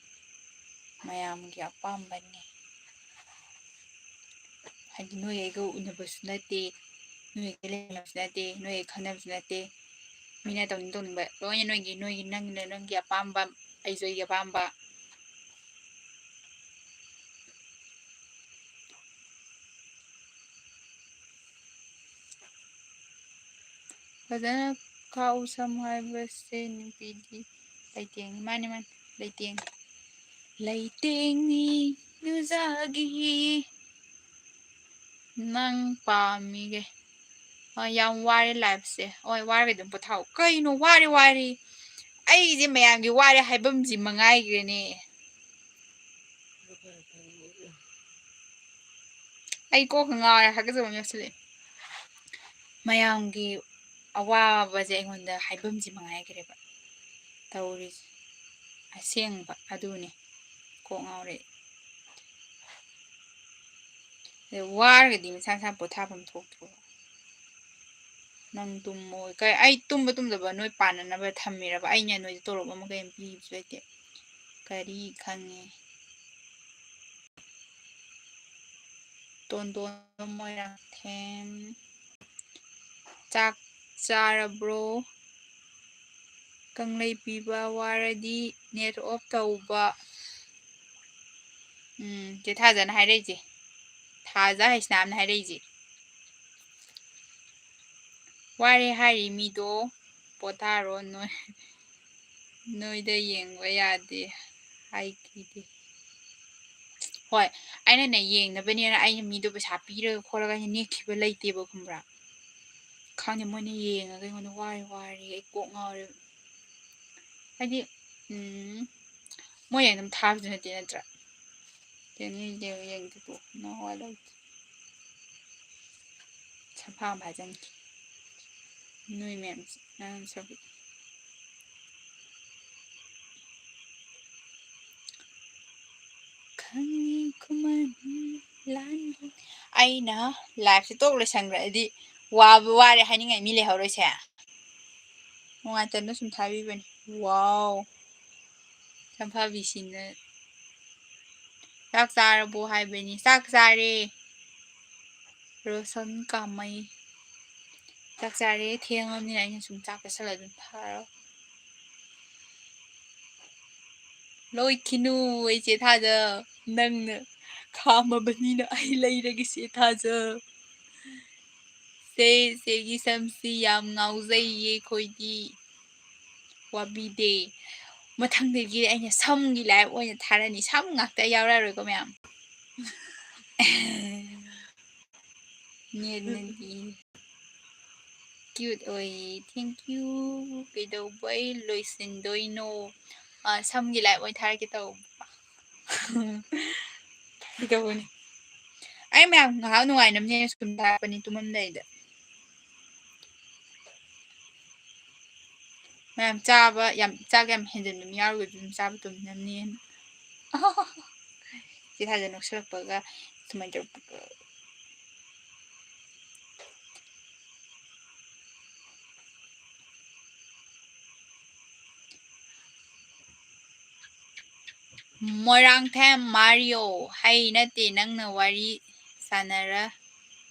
ꯃꯌꯥꯝꯒꯤ ꯑꯄꯥꯝꯕꯅꯤ꯫ ꯍꯥꯏꯗꯤ ꯅꯣꯏ ꯑꯩꯒ ꯎꯅꯕꯁꯨ ꯅꯠꯇꯦ, ꯅꯣꯏ ꯑꯩꯒ ꯂꯩꯅꯕꯁꯨ ꯅꯠꯇꯦ, ꯅꯣꯏ ꯑꯩ ꯈꯪꯅꯕꯁꯨ ꯅꯠꯇꯦ꯫ ꯃꯤꯅ ꯇꯧꯅꯤꯡ ꯇꯧꯅꯤꯡꯕ ꯂꯣꯏꯅ ꯅꯣꯏꯒꯤ, ꯅꯣꯏꯒꯤ, ꯅꯪꯅ ꯅꯪꯒꯤ ꯑꯄꯥꯝꯕ, ꯑꯩꯁꯨ ꯑꯩꯒꯤ ꯑꯄꯥꯝꯕ꯫ ꯐꯖꯅ ꯈꯥꯛꯎ ꯁꯝ ꯍꯥꯏꯕꯁꯦ ꯅꯨꯄꯤꯗꯤ ꯂꯩꯇꯦꯡ꯫ ꯃꯥꯅꯤ, ꯃꯥꯅꯤ, ꯂꯩꯇꯦꯡ꯫ ꯂꯩꯇꯦꯡꯅꯤ ꯌꯨꯖꯥꯒꯤ ꯅꯪ ꯄꯥꯝꯃꯤꯒꯦ꯫ ꯍꯣꯏ, ꯌꯥꯝ ꯋꯥꯔꯦ liveꯁꯦ꯫ ꯍꯣꯏ, ꯋꯥꯔꯒꯗꯤ ꯑꯗꯨꯝ ꯄꯣꯊꯥꯎ꯫ ꯀꯩꯅꯣ ꯋꯥꯔꯦ, ꯋꯥꯔꯦ? ꯑꯩꯁꯦ ꯃꯌꯥꯝꯒꯤ ꯋꯥꯔꯦ ꯍꯥꯏꯐꯝꯁꯤ ꯃꯉꯥꯏꯈ꯭ꯔꯦꯅꯦ꯫ ꯑꯩ ꯀꯣꯛꯀ ꯉꯥꯎꯔꯦ, ꯍꯥꯀꯠꯆꯕ ꯑꯃ ꯌꯥꯎꯁꯤꯜꯂꯛꯑꯦ꯫ ꯃꯌꯥꯝꯒꯤ ꯑꯋꯥꯕꯁꯦ ꯑꯩꯉꯣꯟꯗ ꯍꯥꯏꯐꯝꯁꯤ ꯃꯉꯥꯏꯈ꯭ꯔꯦꯕ ꯇꯧꯔꯤꯁꯦ꯫ ꯑꯁꯦꯡꯕ ꯑꯗꯨꯅꯤ꯫ ꯀꯣꯛ ꯉꯥꯎꯔꯦ꯫ ꯑꯗꯩ ꯋꯥꯔꯒꯗꯤ ꯃꯁꯥ ꯃꯁꯥ ꯄꯣꯊꯥꯐꯝ ꯊꯣꯛꯇ꯭ꯔꯣ? ꯅꯪ ꯇꯨꯝꯃꯣ꯫ ꯀꯩ, ꯑꯩ ꯇꯨꯝꯕ ꯇꯨꯝꯗꯕ ꯅꯣꯏ ꯄꯥꯟꯅꯅꯕ ꯊꯝꯃꯤꯔꯕ? ꯑꯩꯅ ꯅꯣꯏꯗ ꯇꯣꯂꯣꯞ ꯑꯃ ꯀꯩ ꯑꯃ ꯄꯤꯕꯁꯨ ꯂꯩꯇꯦ꯫ ꯀꯔꯤ ꯈꯪꯉꯦ? ꯇꯣꯟꯗꯣꯟ ꯃꯣꯏꯔꯥꯡꯊꯦꯝ꯫ ꯆꯥꯛ ꯆꯥꯔꯕ꯭ꯔꯣ? ꯀꯪꯂꯩ ꯄꯤꯕ ꯋꯥꯔꯗꯤ net off ꯇꯧꯕ꯫ ꯎꯝ, ꯆꯦ ꯊꯥꯖꯅ ꯍꯥꯏꯔꯛꯏꯁꯦ꯫ ꯊꯥꯖ ꯍꯩꯁꯅꯥꯝꯅ ꯍꯥꯏꯔꯛꯏꯁꯦ꯫ "ꯋꯥꯔꯦ ꯍꯥꯏꯔꯤ ꯃꯤꯗꯣ ꯄꯣꯊꯥꯔꯣ, ꯅꯣꯏ, ꯅꯣꯏꯗ ꯌꯦꯡꯕ ꯌꯥꯗꯦ ꯍꯥꯏꯈꯤꯗꯦ"꯫ ꯍꯣꯏ, ꯑꯩꯅꯅꯦ, ꯌꯦꯡꯅꯕꯅꯦꯅ ꯑꯩꯅ ꯃꯤꯗꯣ ꯄꯩꯁꯥ ꯄꯤꯔꯒ ꯈꯣꯠꯂꯒ ꯑꯩꯅ ꯅꯦꯛꯈꯤꯕ ꯂꯩꯇꯦꯕ, ꯈꯪꯕ꯭ꯔꯥ? ꯈꯪꯗꯦ, ꯃꯣꯏꯅ ꯌꯦꯡꯉꯒ ꯑꯩꯉꯣꯟꯗ "ꯋꯥꯔꯦ, ꯋꯥꯔꯦ, ꯑꯩ ꯀꯣꯛ ꯉꯥꯎꯔꯦ"꯫ ꯍꯥꯏꯗꯤ, ꯎꯝ, ꯃꯣꯏ ꯑꯗꯨꯝ ꯊꯥꯕꯁꯨ ꯅꯠꯇꯦ, ꯅꯠꯇ꯭ꯔꯥ? ꯌꯦꯡꯉꯦ, ꯌꯦꯡꯉꯦ, ꯌꯦꯡꯗꯦ ꯇꯣꯛ, ꯅꯋꯥ ꯂꯧꯗꯦ꯫ ꯁꯝꯐꯥ ꯑꯃ ꯐꯥꯖꯟꯒꯦ꯫ ꯅꯣꯏ ꯃꯌꯥꯝ ꯉꯥꯡ ꯁꯛꯄꯤ꯫ ꯈꯪꯉꯤ ꯈꯨꯃꯟ ꯂꯥꯟꯕ꯫ ꯑꯩꯅ liveꯁꯦ ꯇꯣꯛ ꯂꯣꯏꯁꯟꯈ꯭ꯔꯗꯤ ꯋꯥꯕ ꯋꯥꯔꯦ ꯍꯥꯏꯅꯤꯡꯉꯥꯏ ꯃꯤ ꯂꯩꯍꯧꯔꯣꯏꯁꯦ꯫ ꯅꯨꯡꯉꯥꯏꯇꯅ ꯁꯨꯝ ꯊꯥꯕꯤꯕꯅꯤ꯫ Wow꯫ ꯁꯝꯐꯥꯕꯤꯁꯤꯅ "ꯆꯥꯛ ꯆꯥꯔꯕꯣ?" ꯍꯥꯏꯕꯅꯤ꯫ "ꯆꯥꯛ ꯆꯥꯔꯦ"꯫ ꯔꯣꯁꯟ ꯀꯥꯃꯩ꯫ "ꯆꯥꯛ ꯆꯥꯔꯦ, ꯊꯦꯡꯉꯕꯅꯤꯅ ꯑꯩꯅ ꯁꯨꯝ ꯆꯥꯛ ꯆꯥꯁꯜꯂ ꯑꯗꯨꯝ ꯊꯥꯔꯣ"꯫ ꯂꯣꯏꯈꯤꯅꯨ, ꯑꯩ ꯆꯦ ꯊꯥꯖ꯫ ꯅꯪꯅ ꯈꯥꯝꯃꯕꯅꯤꯅ ꯑꯩ ꯂꯩꯔꯒꯦ, ꯆꯦ ꯊꯥꯖ꯫ ꯆꯦ, ꯆꯦꯒꯤ ꯁꯝꯁꯤ ꯌꯥꯝ ꯉꯥꯎꯖꯩꯌꯦ ꯑꯩꯈꯣꯏꯗꯤ꯫ ꯋꯥꯕꯤꯗꯦ꯫ ꯃꯊꯪꯗꯒꯤ ꯑꯩꯅ ꯁꯝꯒꯤ live ꯑꯣꯏꯅ ꯊꯥꯔꯅꯤ꯫ ꯁꯝ ꯉꯥꯛꯇ ꯌꯥꯎꯔꯛꯑꯔꯣꯏꯀꯣ ꯃꯌꯥꯝ꯫ ꯅꯦꯠꯅꯗꯤ꯫ Cute ꯑꯣꯏꯌꯦ꯫ Thank you꯫ ꯀꯩꯗꯧꯕꯩ ꯂꯣꯏꯁꯤꯟꯗꯣꯏꯅꯣ? ꯑ, ꯁꯝꯒꯤ live ꯑꯣꯏꯅ ꯊꯥꯔꯛꯀꯦ ꯇꯧꯕ꯫ ꯀꯩꯗꯧꯕꯅꯤ? ꯑꯩ ꯃꯌꯥꯝ ꯉꯥꯏꯍꯥꯛ ꯅꯨꯡꯉꯥꯏꯅꯕꯅꯦ ꯁꯨꯝ ꯊꯥꯔꯛꯄꯅꯤ ꯇꯨꯝꯃꯝꯗꯥꯏꯗ꯫ ꯃꯌꯥꯝ ꯆꯥꯕ ꯌꯥꯝ, ꯆꯥꯛ ꯌꯥꯝ ꯍꯦꯟꯖꯟꯕ ꯃꯤ ꯌꯥꯎꯔꯒꯗꯤ ꯑꯗꯨꯝ ꯆꯥꯕ ꯇꯨꯝꯅꯕꯅꯦꯅ꯫ ꯆꯦ ꯊꯥꯖ ꯅꯣꯛꯁꯜꯂꯛꯄꯒ ꯁꯨꯃꯥꯏꯅ ꯇꯧꯔꯛꯄꯒ꯫ ꯃꯣꯏꯔꯥꯡꯊꯦꯝ ꯃꯥꯔꯤꯌꯣ, ꯍꯩ ꯅꯠꯇꯦ, ꯅꯪꯅ ꯋꯥꯔꯤ ꯁꯥꯟꯅꯔ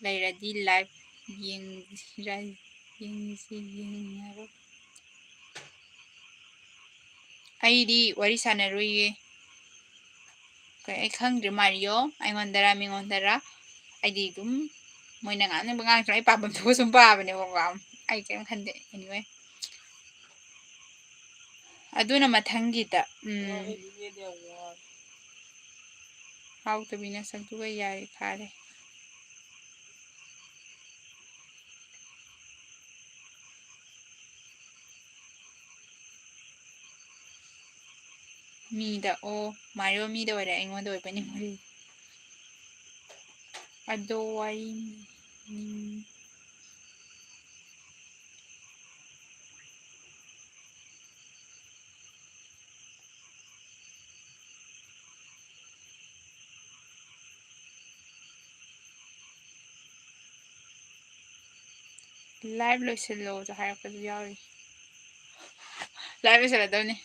ꯂꯩꯔꯗꯤ live ꯌꯦꯡꯁꯤꯔ-, ꯌꯦꯡꯁꯤ, ꯌꯦꯡꯉꯔꯣꯏ꯫ ꯑꯩꯗꯤ ꯋꯥꯔꯤ ꯁꯥꯟꯅꯔꯣꯏꯌꯦ꯫ ꯀꯩ, ꯑꯩ ꯈꯪꯗ꯭ꯔꯦ, ꯃꯥꯔꯤꯌꯣ ꯑꯩꯉꯣꯟꯗꯔ ꯃꯤꯉꯣꯟꯗꯔ, ꯑꯩꯗꯤ ꯑꯗꯨꯝ ꯃꯣꯏꯅ ꯉꯥꯡꯅꯤꯡꯕ ꯉꯥꯡꯁꯅꯨ, ꯑꯩ ꯄꯥꯐꯝ ꯊꯣꯛꯄ ꯁꯨꯝ ꯄꯥꯕꯅꯦꯕꯀꯣ, ꯑꯩ ꯀꯩꯝ ꯈꯟꯗꯦ꯫ Anyway, ꯑꯗꯨꯅ ꯃꯊꯪꯒꯤꯗ, ꯎꯝ, ꯍꯥꯎꯇꯕꯤ ꯅꯁꯛꯇꯨꯒ ꯌꯥꯔꯦ ꯈꯥꯔꯦ꯫ ꯃꯤꯗ, ꯑꯣ, ꯃꯥꯔꯤꯌꯣ ꯃꯤꯗ ꯑꯣꯏꯔꯦ, ꯑꯩꯉꯣꯟꯗ ꯑꯣꯏꯕ ꯅꯤꯡꯉꯨꯔꯦ꯫ ꯑꯗꯣ ꯋꯥꯔꯤ, ꯎꯝ, live ꯂꯣꯏꯁꯤꯜꯂꯣꯁꯨ ꯍꯥꯏꯔꯛꯄꯁꯨ ꯌꯥꯎꯔꯤ꯫ Live ꯂꯣꯏꯁꯤꯜꯂꯗꯕꯅꯤ꯫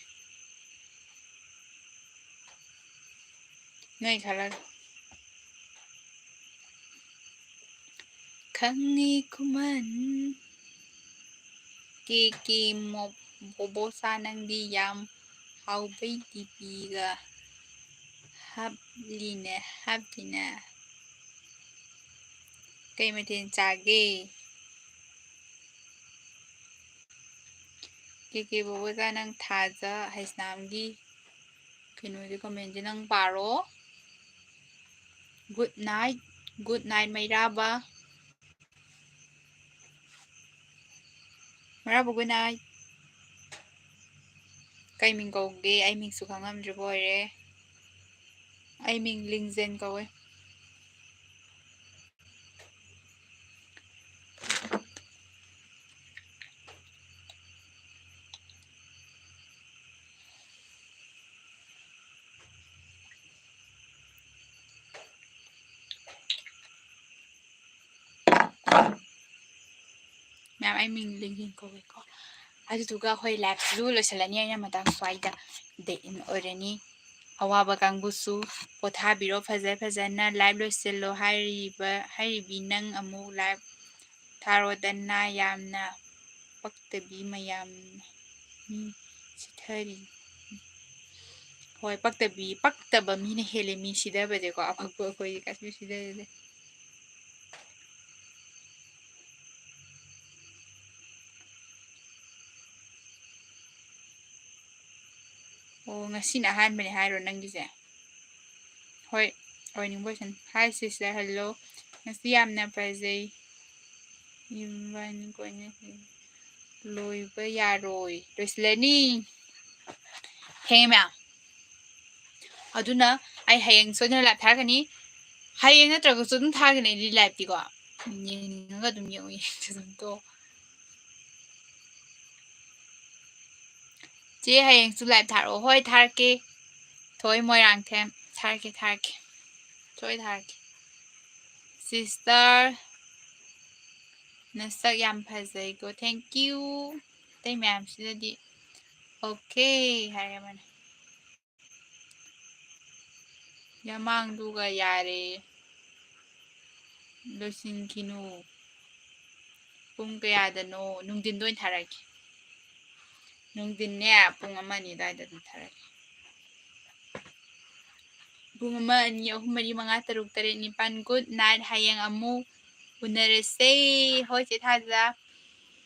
ꯅꯣꯏ ꯈꯜꯂꯒ꯫ ꯈꯪꯉꯤ ꯈꯨꯃꯟ꯫ ꯀꯦ ꯀꯦ ꯃꯣ-, ꯕꯣꯕꯣꯆꯥ ꯅꯪꯗꯤ ꯌꯥꯝ ꯍꯥꯎꯕꯩ ꯗꯤꯄꯤꯒ ꯍꯥꯞꯂꯤꯅꯦ, ꯍꯥꯞꯂꯤꯅꯦ꯫ ꯀꯩ ꯃꯊꯦꯜ ꯆꯥꯒꯦ? ꯀꯦ ꯀꯦ ꯕꯣꯕꯣꯆꯥ ꯅꯪ ꯊꯥꯖ ꯍꯩꯁꯅꯥꯝꯒꯤ ꯀꯩꯅꯣꯁꯦ, comment ꯁꯦ ꯅꯪ ꯄꯥꯔꯣ꯫ Good night, good night ꯃꯩꯔꯥꯕ꯫ ꯃꯩꯔꯥꯕ, good night꯫ ꯀꯩ ꯃꯤꯡ ꯀꯧꯒꯦ? ꯑꯩ ꯃꯤꯡꯁꯨ ꯈꯪꯉꯝꯗ꯭ꯔꯤꯕ ꯑꯣꯏꯔꯦ꯫ ꯑꯩ ꯃꯤꯡ ꯂꯤꯡꯖꯦꯟ ꯀꯧꯋꯦ꯫ ꯃꯌꯥꯝ, ꯑꯩ ꯃꯤꯡ ꯂꯤꯡꯖꯦꯟ ꯀꯧꯋꯦꯀꯣ꯫ ꯑꯗꯨꯗꯨꯒ ꯑꯩꯈꯣꯏ live ꯁꯨ ꯂꯣꯏꯁꯤꯜꯂꯅꯤ꯫ ꯑꯩꯅ ꯃꯇꯥꯡ ꯁ꯭ꯋꯥꯏꯗ date in ꯑꯣꯏꯔꯅꯤ꯫ ꯑꯋꯥꯕ ꯀꯥꯡꯕꯨꯁꯨ ꯄꯣꯊꯥꯕꯤꯔꯣ, ꯐꯖ ꯐꯖꯅ live ꯂꯣꯏꯁꯤꯜꯂꯣ꯫ ꯍꯥꯏꯔꯤꯕ, ꯍꯥꯏꯔꯤꯕꯤ ꯅꯪ ꯑꯃꯨꯛ live ꯊꯥꯔꯣꯗꯅ, ꯌꯥꯝꯅ ꯄꯛꯇꯕꯤ ꯃꯌꯥꯝ ꯃꯤ ꯁꯤꯊꯔꯤ꯫ ꯍꯣꯏ, ꯄꯛꯇꯕꯤ, ꯄꯛꯇꯕ ꯃꯤꯅ ꯍꯦꯜꯂꯦ ꯃꯤ ꯁꯤꯗꯕꯁꯦꯀꯣ, ꯑꯐꯕ ꯑꯩꯈꯣꯏꯗꯤ ꯀꯩꯁꯨ ꯁꯤꯗꯗꯦ꯫ ꯑꯣ, ꯉꯁꯤꯅ ꯑꯍꯥꯟꯕꯅꯦ ꯍꯥꯏꯔꯣ ꯅꯪꯒꯤꯁꯦ? ꯍꯣꯏ, ꯑꯣꯏꯅꯤꯡꯕ ꯑꯣꯏꯁꯅꯨ꯫ Hi sister, hello. ꯉꯁꯤ ꯌꯥꯝꯅ ꯐꯖꯩ꯫ ꯏꯕꯥꯅꯤ ꯀꯣꯏꯅꯁꯤ꯫ ꯂꯣꯏꯕ ꯌꯥꯔꯣꯏ꯫ ꯂꯣꯏꯁꯤꯜꯂꯅꯤ꯫ ꯊꯦꯡꯉꯦ ꯃꯌꯥꯝ꯫ ꯑꯗꯨꯅ ꯑꯩ ꯍꯌꯦꯡ ꯁꯣꯏꯗꯅ live ꯊꯥꯔꯛꯀꯅꯤ꯫ ꯍꯌꯦꯡ ꯅꯠꯇ꯭ꯔꯒꯁꯨ ꯑꯗꯨꯝ ꯊꯥꯒꯅꯤ ꯑꯩꯗꯤ liveꯇꯤꯀꯣ꯫ ꯌꯦꯡꯅꯤꯡꯉꯒ ꯑꯗꯨꯝ ꯌꯦꯡꯉꯨ, ꯌꯦꯡꯗ꯭ꯔꯁꯨ ꯑꯗꯨꯝ ꯇꯣꯛꯑꯣ꯫ ꯆꯦ, ꯍꯌꯦꯡꯁꯨ live ꯊꯥꯔꯛꯑꯣ꯫ ꯍꯣꯏ, ꯊꯥꯔꯛꯀꯦ꯫ ꯊꯣꯏ ꯃꯣꯏꯔꯥꯡꯊꯦꯝ꯫ ꯊꯥꯔꯛꯀꯦ, ꯊꯥꯔꯛꯀꯦ꯫ ꯁꯣꯏ ꯊꯥꯔꯛꯀꯦ꯫ Sister, ꯅꯁꯛ ꯌꯥꯝ ꯐꯖꯩꯀꯣ꯫ Thank you꯫ ꯑꯇꯩ ꯃꯌꯥꯝꯁꯤꯗꯗꯤ okay ꯍꯥꯏꯔꯦ ꯑꯃꯅ꯫ ꯌꯥꯃꯥꯡꯗꯨꯒ ꯌꯥꯔꯦ꯫ ꯂꯣꯏꯁꯤꯟꯈꯤꯅꯨ꯫ ꯄꯨꯡ ꯀꯌꯥꯗꯅꯣ? ꯅꯨꯡꯊꯤꯟꯗ ꯑꯣꯏꯅ ꯊꯥꯔꯛꯀꯦ꯫ ꯅꯨꯡꯊꯤꯟꯅꯦ, ꯄꯨꯡ ꯑꯃ ꯑꯅꯤ ꯑꯗꯨꯋꯥꯏꯗ ꯑꯗꯨꯝ ꯊꯥꯔꯛꯀꯦ꯫ ꯄꯨꯡ ꯑꯃ, ꯑꯅꯤ, ꯑꯍꯨꯝ, ꯃꯔꯤ, ꯃꯉꯥ, ꯇꯔꯨꯛ, ꯇꯔꯦꯠ, ꯅꯤꯄꯥꯟ꯫ Good night꯫ ꯍꯌꯦꯡ ꯑꯃꯨꯛ ꯎꯅꯔꯁꯦ꯫ ꯍꯣꯏ, ꯆꯦ ꯊꯥꯖ꯫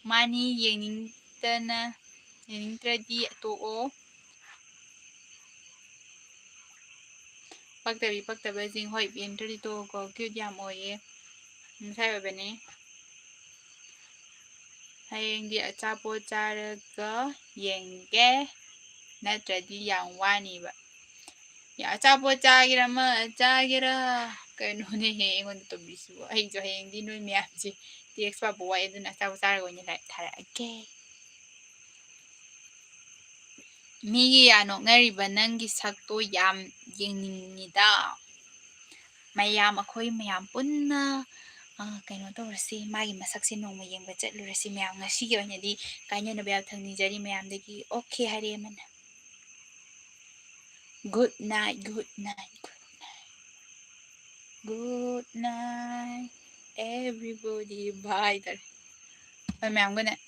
ꯃꯥꯅꯤ, ꯌꯦꯡꯅꯤꯡꯗꯅ, ꯌꯦꯡꯅꯤꯡꯗ꯭ꯔꯗꯤ ꯇꯣꯛꯑꯣ꯫ ꯄꯛꯇꯕꯤ ꯄꯛꯇꯕꯁꯤꯡ, ꯍꯣꯏ, ꯌꯦꯡꯗ꯭ꯔꯗꯤ ꯇꯣꯛꯑꯣꯀꯣ꯫ Cute ꯌꯥꯝ ꯑꯣꯏꯌꯦ꯫ ꯉꯁꯥꯏ ꯑꯣꯏꯕꯅꯦ꯫ ꯍꯌꯦꯡꯗꯤ ꯑꯆꯥꯄꯣꯠ ꯆꯥꯔꯒ ꯌꯦꯡꯒꯦ, ꯅꯠꯇ꯭ꯔꯗꯤ ꯌꯥꯝ ꯋꯥꯅꯤꯕ꯫ ꯌꯥ, ꯑꯆꯥꯄꯣꯠ ꯆꯥꯒꯦꯔꯥ ꯑꯃ ꯆꯥꯒꯦꯔꯥ, ꯀꯩꯅꯣꯅꯦꯍꯦ, ꯑꯩꯉꯣꯟꯗ ꯇꯧꯕꯤꯁꯤꯕꯨ꯫ ꯑꯩꯁꯨ ꯍꯌꯦꯡꯗꯤ ꯅꯣꯏ ꯃꯌꯥꯝꯁꯦ text ꯄꯥꯕ ꯋꯥꯏ, ꯑꯗꯨꯅ ꯑꯆꯥꯄꯣꯠ ꯆꯥꯔꯒ ꯑꯣꯏꯅ live ꯊꯥꯔꯛꯑꯒꯦ꯫ ꯃꯤꯒꯤ ꯌꯥ ꯅꯣꯛꯅꯔꯤꯕ ꯅꯪꯒꯤ ꯁꯛꯇꯣ ꯌꯥꯝ ꯌꯦꯡꯅꯤꯡꯉꯤꯗ꯫ ꯃꯌꯥꯝ, ꯑꯩꯈꯣꯏ ꯃꯌꯥꯝ ꯄꯨꯟꯅ, ꯑ, ꯀꯩꯅꯣ ꯇꯧꯔꯁꯤ, ꯃꯥꯒꯤ ꯃꯁꯛꯁꯦ ꯅꯣꯡꯃ ꯌꯦꯡꯕ ꯆꯠꯂꯨꯔꯁꯤ ꯃꯌꯥꯝ꯫ ꯉꯁꯤꯒꯤ ꯑꯣꯏꯅꯗꯤ ꯀꯥꯏꯅꯅꯕ ꯌꯥꯊꯪ ꯅꯤꯖꯔꯤ ꯃꯌꯥꯝꯗꯒꯤ꯫ Okay ꯍꯥꯏꯔꯦ ꯑꯃꯅ꯫ Good night, good night, good night꯫ Good night, everybody. Bye ꯇꯥꯔꯦ꯫ ꯍꯣꯏ, ꯃꯌꯥꯝ, good night꯫